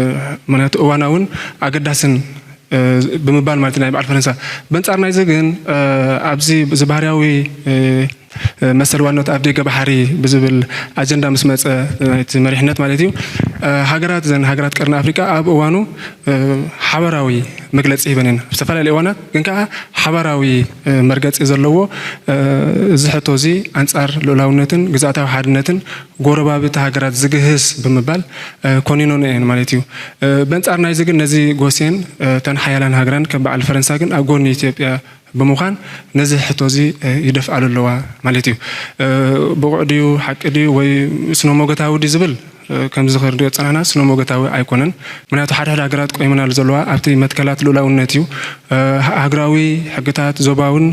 ምኽንያቱ እዋናውን ኣገዳስን እ፣ ብምባል ማለት እዩ ናይ በዓል ፈረንሳ። በንጻር ናይዚ ግን፣ እ፣ ኣብዚ እዚ ባህርያዊ፣ እ፣ እ፣ መሰል ዋንነት ኣብ ደገ ባሕሪ ብዝብል ኣጀንዳ ምስ መጸ፣ እ፣ ናይቲ መሪሕነት ማለት እዩ፣ እ፣ ሃገራት፣ እዘን ሃገራት ቀርኒ ኣፍሪቃ ኣብ እዋኑ፣ እ፣ ሓበራዊ መግለጺ ሂበን እየን። ኣብ ዝተፈላለየ እዋናት ግን ከኣ ሓበራዊ፣ እ፣ መርገጺ ዘለዎ፣ እ፣ እዚ ሕቶ እዚ ኣንጻር ልኡላውነትን ግዝኣታዊ ሓድነትን ጎረባብቲ ሃገራት ዝግህስ ብምባል፣ እ፣ ኮኒኖን እየን ማለት እዩ። እ፣ በንጻር ናይዚ ግን ነዚ ጎስየን፣ እ፣ እተን ሓያላን ሃገራን ከም በዓል ፈረንሳ ግን ኣብ ጎኒ ኢትዮጵያ ብምዃን ነዚ ሕቶ እዚ፣ እ፣ ይደፍኣሉ ኣለዋ ማለት እዩ። እ፣ ብቑዕ ድዩ፣ ሓቂ ድዩ ወይ ስነ-ሞገታዊ ድዩ ዝብል፣ እ፣ ከምዚ ከርድኦ ዝጸናሕና ስነ-ሞገታዊ ኣይኮነን። ምኽንያቱ ሓደ ሓደ ሃገራት ቆይመናሉ ዘለዋ ኣብቲ መትከላት ልኡላውነት እዩ። እ፣ ሃ-፣ ሃገራዊ ሕግታት፣ ዞባውን፣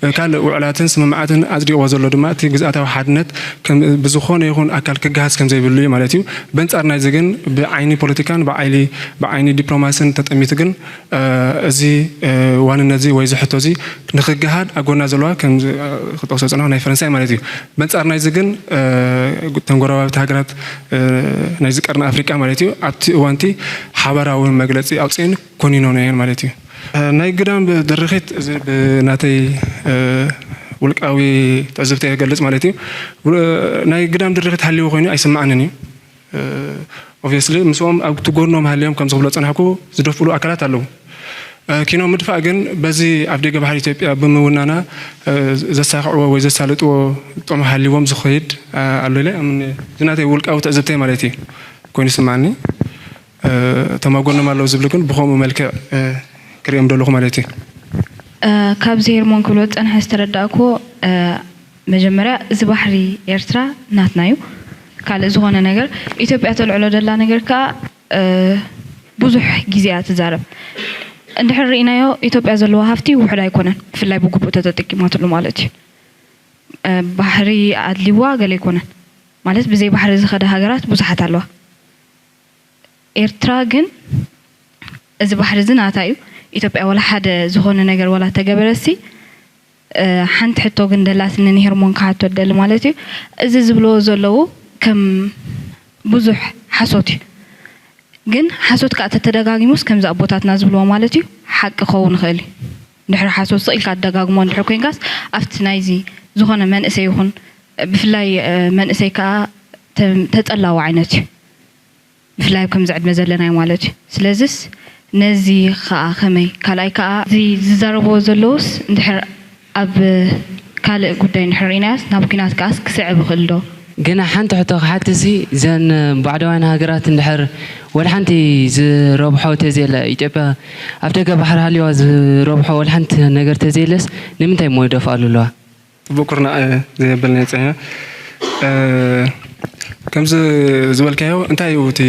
እ፣ ካልእ ውዕላትን ስምምዓትን ኣጽዲቕዎ ዘሎ ድማ እቲ ግዝኣታዊ ሓድነት ከም፣ ብዝኾነ ይኹን ኣካል ክገሃስ ከም ዘይብሉ እዩ ማለት እዩ። በንጻር ናይዚ ግን ብዓይኒ ፖለቲካን ብዓይሊ-፣ ብዓይኒ ዲፕሎማስን ተጠሚቱ ግን፣ እ፣ እዚ፣ እ፣ ዋንነት እዚ ወይ እዚ ሕቶ እዚ ንክገሃድ ኣብ ጎና ዘለዋ ከም ዝ-፣ እ፣ ክጠቕሶ ዝጸናኹ ናይ ፈረንሳይ ማለት እዩ። በንጻር ናይዚ ግን፣ እ፣ እተን ጎረባብቲ ሃገራት፣ እ፣ ናይዚ ቀርኒ ኣፍሪቃ ማለት እዩ ኣብቲ እዋንቲ ሓባራዊ መግለጺ ኣውጺኤን ኮኒኖን እየን ማለት እዩ። እ፣ ናይ ግዳም ድርኺት እዚ ብናተይ፣ እ፣ ውልቃዊ ትዕዝብቲ እገልጽ ማለት እዩ። ውል-፣ ናይ ግዳም ድርኺት ሃልይዎ ኮይኑ ኣይስምዓንን እዩ። እ፣ ኦብቪየስሊ ምስኦም ኣብቲ ጎኖም ሃልዮም ከም ዝኽብሎ ዝጸናሕኩ ዝደፍእሉ ኣካላት ኣለዉ። እ፣ ኪኖ ምድፋእ ግን በዚ ኣብ ደገ ባሕሪ ኢትዮጵያ ብምውናና፣ እ፣ ዘሳኽዕዎ ወይ ዘሳልጥዎ ጥቕሚ ሃልይዎም ዝኸይድ፣ እ፣ ኣሎ ኢለ እኣምን። እዚ ናተይ ውልቃዊ ትዕዝብተይ ማለት እዩ ኮይኑ ይስምዓኒ። እ፣ እቶም ኣብ ጎኖም ኣለዉ ዝብሉ ግን ብኸምኡ መልክዕ፣ እ፣ ክርእዮም ደለኹ ማለት እዩ። እ፣ ካብዚ ሄርሞን ክብሎ ዝጸንሐ ዝተረዳእክዎ፣ እ፣ መጀመርያ እዚ ባሕሪ ኤርትራ ናትና እዩ። ካልእ ዝኾነ ነገር፣ ኢትዮጵያ ተልዕሎ ደላ ነገር ከኣ፣ እ፣ ብዙሕ ግዜ እያ ትዛረብ። እንድሕር ርኢናዮ፣ ኢትዮጵያ ዘለዋ ሃፍቲ ውሑድ ኣይኮነን፣ ብፍላይ ብግቡእ ተተጠቂማትሉ ማለት እዩ። እ፣ ባሕሪ ኣድልይዋ ገለ ኣይኮነን። ማለት ብዘይ ባሕሪ ዝኸዳ ሃገራት ብዙሓት ኣለዋ። ኤርትራ ግን እዚ ባሕሪ እዚ ናታ እዩ። ኢትዮጵያ ዋላ ሓደ ዝኾነ ነገር ዋላ ተገበረሲ፣ እ፣ ሓንቲ ሕቶ ግን ደላትኒ ንሄርሞን ክሓቶ ደሊ ማለት እዩ። እዚ ዝብልዎ ዘለዉ ከም ብዙሕ ሓሶት እዩ። ግን ሓሶት ከኣ ተተደጋጊሙስ ከምዚ ኣቦታትና ዝብልዎ ማለት እዩ ሓቂ ክኸውን ይኽእል እዩ። እንድሕር ሓሶት ስቕ ኢልካ ትደጋግሞ እንድሕር ኮይንካስ ኣብቲ ናይዚ ዝኾነ መንእሰይ ይኹን ብፍላይ፣ እ፣ መንእሰይ ከኣ ተ-፣ ተጸላዊ ዓይነት እዩ። ብፍላይ ኣብ ከምዚ ዕድመ ዘለናዮ ማለት እዩ። ስለዝስ ነዚ ኸኣ ከመይ? ካልኣይ ከኣ እዚ ዝዛረብዎ ዘለዉስ እንድሕር ኣብ ካልእ ጉዳይ እንድሕር ርኢናዮስ ናብ ኲናት ከኣስ ክስዕብ ይኽእል ዶ? ግና ሓንቲ ሕቶ ክሓትሲ፣ እዘን ባዕዳውያን ሃገራት እንድሕር ወላ ሓንቲ ዝረብሖ ተዘየለ፣ ኢትዮጵያ ኣብ ደገ ባሕሪ ሃልዋ ዝረብሖ ወላ ሓንቲ ነገር ተዘየለስ ንምንታይ እሞ ይደፍኣሉ ኣለዋ? ጽቡቕ ኩርናዕ፣ እ፣ ዘየበልና ጸኒሐ። እ፣ ከምዚ ዝበልካዮ፣ እንታይ እዩ እቲ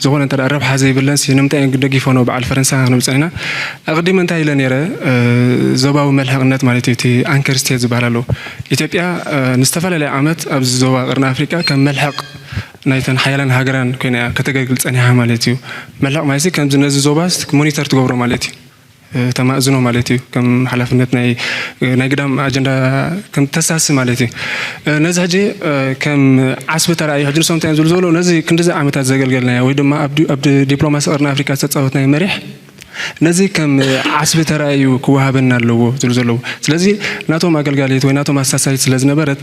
ዝኾነ እንተ ደኣ ረብሓ ዘይብለንሲ፣ ንምንታይ እየን ደጊፈንኦ በዓል ፈረንሳ ክንብል ጸኒሕና? ኣቐዲመ እንታይ ኢለ ነይረ? እ፣ ዞባዊ መልሕቕነት ማለት እዩ፣ እቲ ኣንከር ስቴት ዝበሃል ኣሎ። ኢትዮጵያ፣ እ፣ ንዝተፈላለየ ዓመት ኣብዚ ዞባ ቀርኒ ኣፍሪቃ ከም መልሕቕ ናይተን ሓያላን ሃገራን ኮይና እያ ከተገልግል ጸኒሓ ማለት እዩ። መልሕቕ ማለትሲ ከምዚ ነዚ ዞባስ ሞኒተር ትገብሮ ማለት እዩ። ተማእዝኖ ማለት እዩ። ከም ሓላፍነት ናይ ናይ ግዳም ኣጀንዳ ከም ተሳሲ ማለት እዩ። ነዚ ሕጂ ከም ዓስቢ ተራእዩ ሕጂ ንሶም እንታይ እዮም ዝብሉ ዘለዉ? ነዚ ክንዲዚ ዓመታት ዘገልገልናዮ ወይ ድማ ኣብ ዲ- ኣብ ዲ- ዲፕሎማሲ ቀርኒ ኣፍሪካ ዝተፃወትናዮ መሪሕ ነዚ ከም ዓስቢ ተራእዩ ክወሃበና ኣለዎ ዝብሉ ዘለዉ። ስለዚ ናቶም ኣገልጋሊት ወይ ናቶም ኣሳሳይት ስለ ዝነበረት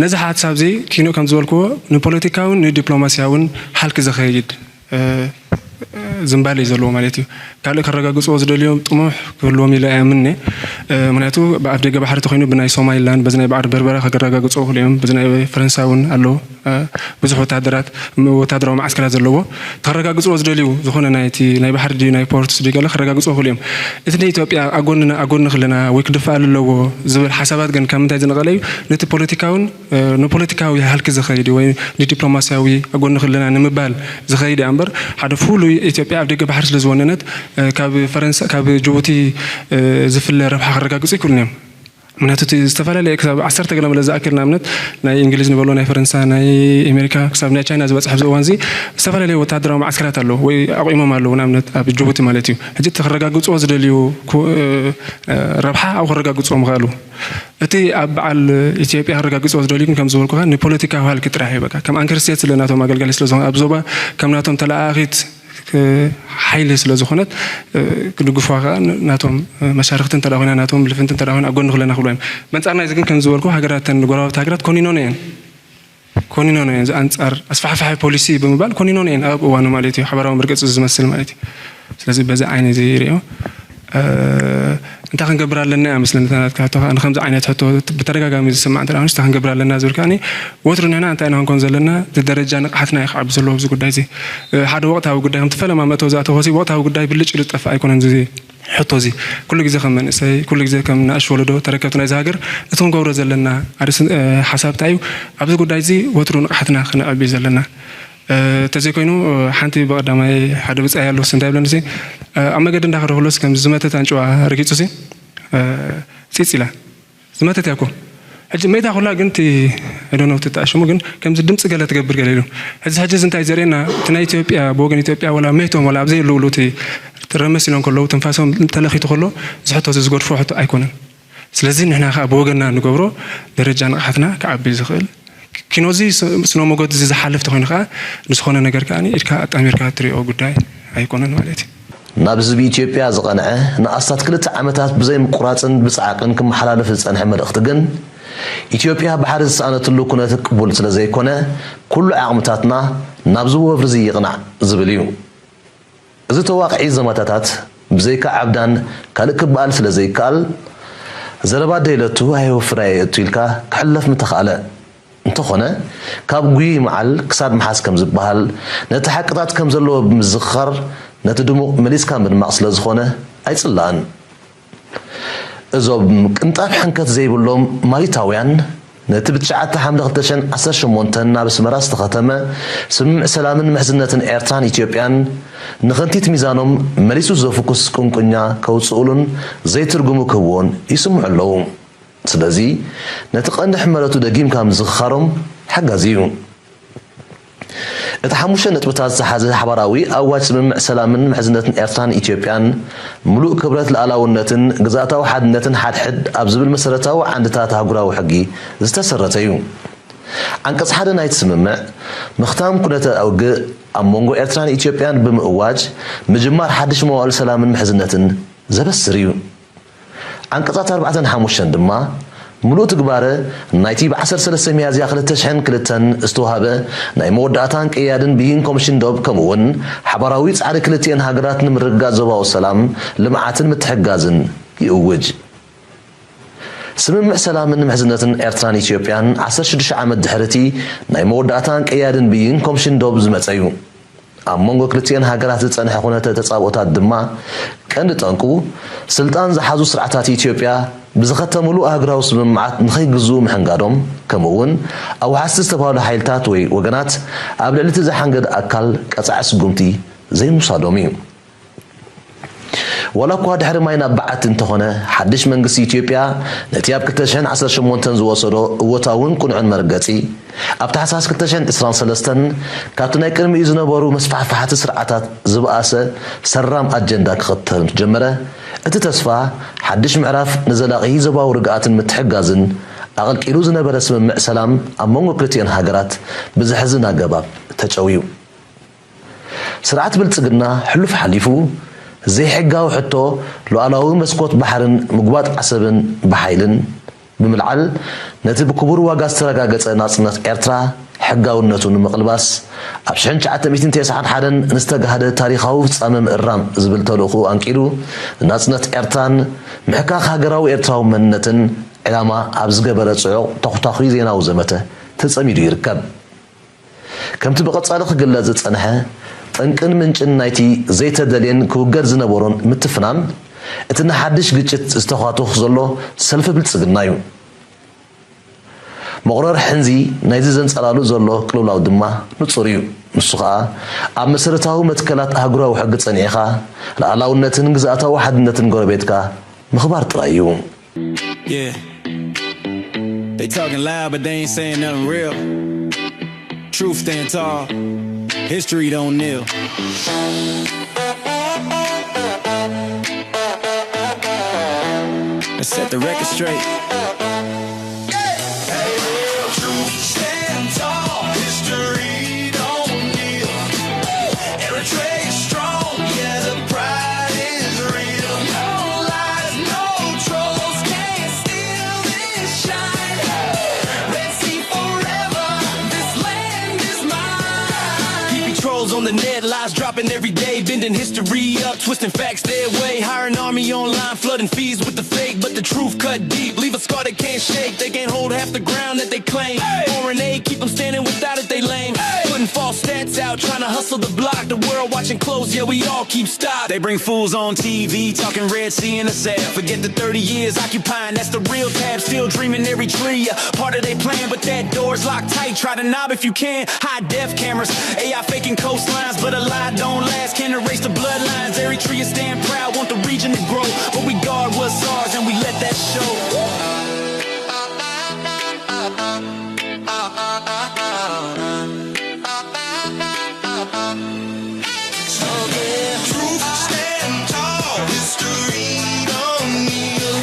ነዚ ሓሳብ እዚ ኪኖ ከም ዝበልክዎ ንፖለቲካውን ንዲፕሎማሲያውን ሃልኪ ዘኸይድ ዝንባል እዩ ዘለዎ ማለት እዩ። ካልእ ከረጋግፅዎ ዝደልዮም ጥሙሕ ክህልዎም ኢለ ኣይኣምንኒ። ምክንያቱ ብኣፍ ደገ ባሕሪ ተኮይኑ ብናይ ሶማሊላንድ በዚ ናይ ባዕሪ በርበራ ከረጋግፅዎ ክልኦም በዚ ናይ ፈረንሳ እውን ኣለዎ። ብዙሕ ወታደራት ወታደራዊ ማዓስከራት ዘለዎ ከረጋግፅዎ ዝደልዩ ዝኾነ ናይቲ ናይ ባሕሪ ድዩ ናይ ፖርት ድዩ ገለ ከረጋግፅዎ ክልኦም እቲ ናይ ኢትዮጵያ ኣጎንና ኣጎኒ ክለና ወይ ክድፋኣሉ ኣለዎ ዝብል ሓሳባት ግን ካብ ምንታይ ዝነቐለ እዩ? ነቲ ፖለቲካውን ንፖለቲካዊ ሃልኪ ዝኸይድ ወይ ንዲፕሎማሲያዊ ኣጎኒ ክለና ንምባል ዝኸይድ እያ እምበር ሓደ ፍሉይ ኢትዮጵያ ኣብ ደገ ባሕሪ ስለ ዝወነነት ካብ ፈረንሳ ካብ ጅቡቲ ዝፍለ ረብሓ ክረጋግፁ ይክእሉን እዮም። ምክንያቱ እቲ ዝተፈላለየ ክሳብ ዓሰርተ ገለ መለ ዝኣክል ንኣብነት ናይ እንግሊዝ ንበሎ ናይ ፈረንሳ ናይ ኣሜሪካ ክሳብ ናይ ቻይና ዝበፅሐ ኣብዚ እዋን እዚ ዝተፈላለየ ወታደራዊ ማዓስከራት ኣለዉ ወይ ኣቑሞም ኣለዉ ንኣብነት ኣብ ጅቡቲ ማለት እዩ። ሕጂ እቲ ክረጋግፅዎ ዝደልዩ ረብሓ ኣብኡ ክረጋግፅዎ ምኽኣሉ እቲ ኣብ በዓል ኢትዮጵያ ክረጋግፅዎ ዝደልዩ ግን ከም ዝበልኩኻ ንፖለቲካዊ ሃልኪ ጥራሕ እዩ። በቃ ከም ኣንከር ስቴት ስለ ናቶም ኣገልጋሊ ስለ ዝኾነ ኣብ ዞባ ከም ናቶም ተለኣኣኺት ሓይሊ ስለ ዝኾነት ክድግፉዋ ከዓ ናቶም መሻርክቲ እንተ ኮይና ናቶም ልፍንቲ እንተ ኮይና ኣብ ጎኒ ክለና ክብሉ እዮም። በንፃር ናይዚ ግን ከም ዝበልኩ ሃገራት ተን ጎረባብቲ ሃገራት ኮኒኖን እየን ኮኒኖን እየን ኣንፃር ኣስፋሕፋሒ ፖሊሲ ብምባል ኮኒኖን እየን ኣብ እዋኑ ማለት እዩ ሓበራዊ መርገፂ ዝመስል ማለት እዩ። ስለዚ በዚ ዓይነ እዚ ይሪኦ እንታይ ክንገብር ኣለና እያ መስለኒ እታ ናትካ ሕቶ ከዓ ንከምዚ ዓይነት ሕቶ ብተደጋጋሚ ዝስማዕ እንተ ኮይኑ እንታይ ክንገብር ኣለና ዝብል ከዓ ወትሩ ንሕና እንታይ ኢና ክንኮን ዘለና እቲ ደረጃ ንቕሓትና እዩ ክዓቢ ዘለዎ ኣብዚ ጉዳይ እዚ ሓደ ወቕታዊ ጉዳይ ከምቲ ፈለማ መእተዊ ዝኣተወ ወቕታዊ ጉዳይ ብልጭ ኢሉ ዝጠፍእ ኣይኮነን እዚ ሕቶ እዚ ኩሉ ግዜ ከም መንእሰይ ኩሉ ግዜ ከም ንኣሽ ወለዶ ተረከብቲ ናይዚ ሃገር እቲ ክንገብሮ ዘለና ኣርእስ ሓሳብ እንታይ እዩ ኣብዚ ጉዳይ እዚ ወትሩ ንቕሓትና ክነዕቢ ዘለና ተዘይኮይኑ ሓንቲ ብቐዳማይ ሓደ ብፃይ ኣሎ እንታይ ብለኒ ኣብ መገዲ እንዳኸደ ክሎስ ከም ዝመተት ኣንጭዋ ረጊፁ ፂፅ ኢላ ዝመተት እያ እኮ ሕጂ መይታ ኩላ ግን እቲ ዶኖ ትጣሽሙ ግን ከምዚ ድምፂ ገለ ትገብር ገለ ኢሉ ሕዚ ሕጂ እዚ እንታይ ዘርእየና እቲ ናይ ኢትዮጵያ ብወገን ኢትዮጵያ ወላ መይቶም ወላ ኣብዘይ የለውሉ እቲ ረመስ ኢሎም ከለዉ ትንፋሶም ተለኺቱ ከሎ እዚ ሕቶ እዚ ዝገድፎ ሕቶ ኣይኮነን። ስለዚ ንሕና ከዓ ብወገንና ንገብሮ ደረጃ ንቕሓትና ክዓቢ ዝኽእል ኪኖ እዚ ስነ ሞገድ እዚ ዝሓልፍ ተኮይኑ ከዓ ንዝኾነ ነገር ከዓ ኢድካ ኣጣሚርካ ትሪኦ ጉዳይ ኣይኮነን ማለት እዩ። ናብ ህዝቢ ኢትዮጵያ ዝቐንዐ ንኣስታት ክልተ ዓመታት ብዘይ ምቁራፅን ብፃዕቅን ክመሓላለፍ ዝፀንሐ መልእኽቲ ግን ኢትዮጵያ ባሕሪ ዝሰኣነትሉ ኩነት ቅቡል ስለ ዘይኮነ ኩሉ ዓቕምታትና ናብዚ ወፍሪ እዚ ይቕናዕ ዝብል እዩ። እዚ ተዋቕዒ ዘመታታት ብዘይካ ዓብዳን ካልእ ክበኣል ስለ ዘይከኣል ዘረባ ደይለቱ ኣየወፍር ኣየእቱ ኢልካ ክሕለፍ ምተኻእለ። እንተኾነ ካብ ጉይ መዓል ክሳድ ምሓዝ ከም ዝበሃል ነቲ ሓቅታት ከም ዘለዎ ብምዝኽኻር ነቲ ድሙቕ መሊስካ ምድማቕ ስለ ዝኾነ ኣይጽላእን። እዞም ቅንጣብ ሕንከት ዘይብሎም ማሊታውያን ነቲ ብትሽዓተ ሓምለ ክልተ ሽሕን ዓሰርተ ሸሞንተን ናብ ኣስመራ ዝተኸተመ ስምምዕ ሰላምን ምሕዝነትን ኤርትራን ኢትዮጵያን ንኸንቲት ሚዛኖም መሊሱ ዘፍኩስ ቁንቁኛ ከውጽኡሉን ዘይትርጉሙ ክህብዎን ይስምዑ ኣለዉ። ስለዚ ነቲ ቀንዲ ሕመረቱ ደጊምካ ምዝኽኻሮም ሓጋዚ እዩ። እቲ ሓሙሽተ ነጥብታት ዝሓዘ ሓባራዊ ኣዋጅ ስምምዕ ሰላምን ምሕዝነትን ኤርትራን ኢትዮጵያን ምሉእ ክብረት ልኣላውነትን ግዝኣታዊ ሓድነትን ሓድሕድ ኣብ ዝብል መሰረታዊ ዓንድታት ኣህጉራዊ ሕጊ ዝተሰረተ እዩ። ዓንቀጽ ሓደ ናይቲ ስምምዕ ምኽታም ኩነተ ውግእ ኣብ መንጎ ኤርትራን ኢትዮጵያን ብምእዋጅ ምጅማር ሓድሽ መዋእል ሰላምን ምሕዝነትን ዘበስር እዩ። ዓንቀጻት ኣርባዕተን ሓሙሽተን ድማ ምሉእ ትግባረ ናይቲ ብ ዓሰርተ ሰለስተ ሚያዝያ ክልተ ሽሕን ክልተን ዝተዋህበ ናይ መወዳእታን ቅያድን ብይን ኮምሽን ዶብ ከምኡውን ሓባራዊ ጻዕሪ ክልቲኤን ሃገራት ንምርግጋጽ ዞባዊ ሰላም፣ ልምዓትን ምትሕግጋዝን ይእውጅ። ስምምዕ ሰላምን ምሕዝነትን ኤርትራን ኢትዮጵያን ዓሰርተ ሽዱሽተ ዓመት ድሕሪ እቲ ናይ መወዳእታን ቅያድን ብይን ኮምሽን ዶብ ዝመጸ እዩ። ኣብ መንጎ ክልቲኤን ሃገራት ዝጸንሐ ኩነተ ተጻብኦታት ድማ ቀንዲ ጠንቁ ስልጣን ዝሓዙ ስርዓታት ኢትዮጵያ ብዝኸተምሉ ኣህጉራዊ ስምምዓት ንኸይግዝኡ ምሕንጋዶም ከምኡ እውን ኣዋሓስቲ ዝተባህሉ ሓይልታት ወይ ወገናት ኣብ ልዕሊ እቲ ዝሓንገደ ኣካል ቀጻዒ ስጉምቲ ዘይምውሳዶም እዩ። ዋላ እኳ ድሕሪ ማይ ናብ በዓቲ እንተኾነ፣ ሓድሽ መንግስቲ ኢትዮጵያ ነቲ ኣብ ክልተ ሽሕን ዓሰርተ ሸሞንተን ዝወሰዶ እወታውን ቅኑዕን መርገጺ፣ ኣብ ታሕሳስ ክልተ ሽሕን ዕስራን ሰለስተን ካብቲ ናይ ቅድሚኡ ዝነበሩ መስፋሕፋሕቲ ስርዓታት ዝበኣሰ ሰራም ኣጀንዳ ክኽተል ምስ ጀመረ፣ እቲ ተስፋ ሓድሽ ምዕራፍ ንዘላቒ ዞባዊ ርግኣትን ምትሕግጋዝን ኣቐልቂሉ ዝነበረ ስምምዕ ሰላም ኣብ መንጎ ክልቲኤን ሃገራት ብዘሕዝን ኣገባብ ተጨውዩ። ስርዓት ብልጽግና ሕሉፍ ሓሊፉ፣ ዘይሕጋዊ ሕቶ ሉዓላዊ መስኮት ባሕርን ምጉባጥ ዓሰብን ብሓይልን ብምልዓል፣ ነቲ ብክቡር ዋጋ ዝተረጋገጸ ናጽነት ኤርትራ ሕጋውነቱ ንምቕልባስ፣ ኣብ ሽሕን ትሽዓተ ሚእትን ተስዓን ሓደን ንዝተጋህደ ታሪኻዊ ፍጻመ ምእራም ዝብል ተልእኾ ኣንቂዱ፣ ንናጽነት ኤርትራን ምሕካኽ ሃገራዊ ኤርትራዊ መንነትን ዕላማ ኣብ ዝገበረ ጽዑቕ ተኹታኹይ ዜናዊ ዘመተ ተጸሚዱ ይርከብ። ከምቲ ብቐጻሊ ክግለጽ ዝጸንሐ፣ ጠንቅን ምንጭን ናይቲ ዘይተደልየን ክውገድ ዝነበሮን ምትፍናን፣ እቲ ንሓድሽ ግጭት ዝተዃትኽ ዘሎ ሰልፊ ብልጽግና እዩ። መቑረር ሕንዚ ናይዚ ዘንጸላሉ ዘሎ ቅልውላው ድማ ንጹር እዩ። ንሱ ኸኣ፣ ኣብ መሰረታዊ መትከላት ኣህጉራዊ ሕጊ ጸኒዕኻ፣ ልኣላውነትን ግዝኣታዊ ሓድነትን ጎረቤትካ ምኽባር ጥራይ እዩ። Yeah. They talking loud, but they ain't saying nothing real. Truth stand tall. History don't kneel. Let's set the record straight. Truth stand tall. History don't kneel. Eritrea is strong, yeah, the pride is real. No lies, no trolls can steal this shine. Red Sea forever, this land is mine. P P trolls on the net, lies dropping every day, bending history up, twisting facts their way. Hire an army online, flooding feeds with the fake, but the truth cut deep, leave a scar they can't shake. They can't hold half the ground that they claim. Foreign aid keep them standing, without it they lame. Putting false stats out, trying to hustle the block. The world watching close, yeah, we all keep stock. They bring fools on T V, talking Red Sea in the sand. Forget the thirty years occupying, that's the real tab. Still dreaming Eritrea, part of their plan, but that door's locked tight. Try the knob if you can. High def cameras, A I faking coastlines, but a lie don't last. Can't erase the bloodlines. Eritrea stand proud, want the region to grow, but we guard what's ours and we let that show. Truth stand tall, history don't kneel.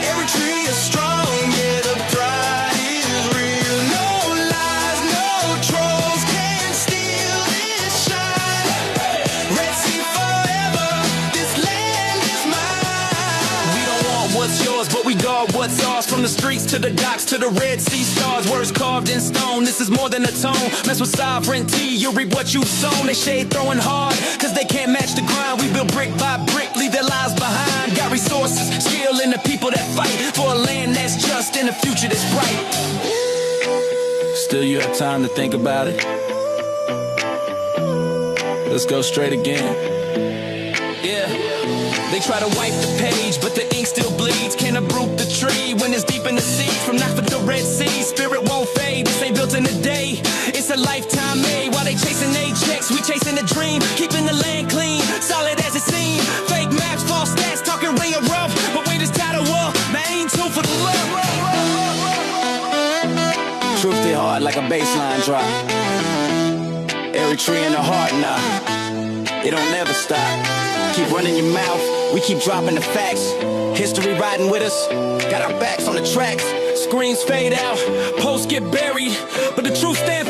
Eritrea strong, yeah, the pride is real. No lies, no trolls can steal this shine. Red Sea forever, this land is mine. We don't want what's yours, but we guard what's ours. From the streets to the docks to the Red Sea stars, words carved in stone. This is more than a tone. Mess with sovereignty, you reap what you've sown. They shade throwing hard, cause they can't match the grind. We build brick by brick, leave their lives behind. Got resources, skill, and the people that fight for a land that's just and a future that's bright. Still, you have time to think about it. Let's go straight again. Yeah. They try to wipe the page, but the ink still bleeds. Can't uproot the tree when it's deep in the sea. From Nile to the Red Sea, spirit won't fade. This ain't built in a day. It's a lifetime made. While they chasing their checks, we chasing the dream. Keeping the land clean, solid as it seems. Fake maps, false stats, talking real rough. But we just tired of war. Main two for the love. Truth hit hard like a baseline drop. Eritrea in the heart now. It don't never stop. Keep running your mouth. We keep dropping the facts. History riding with us. Got our backs on the tracks. Screens fade out. Posts get buried. But the truth stand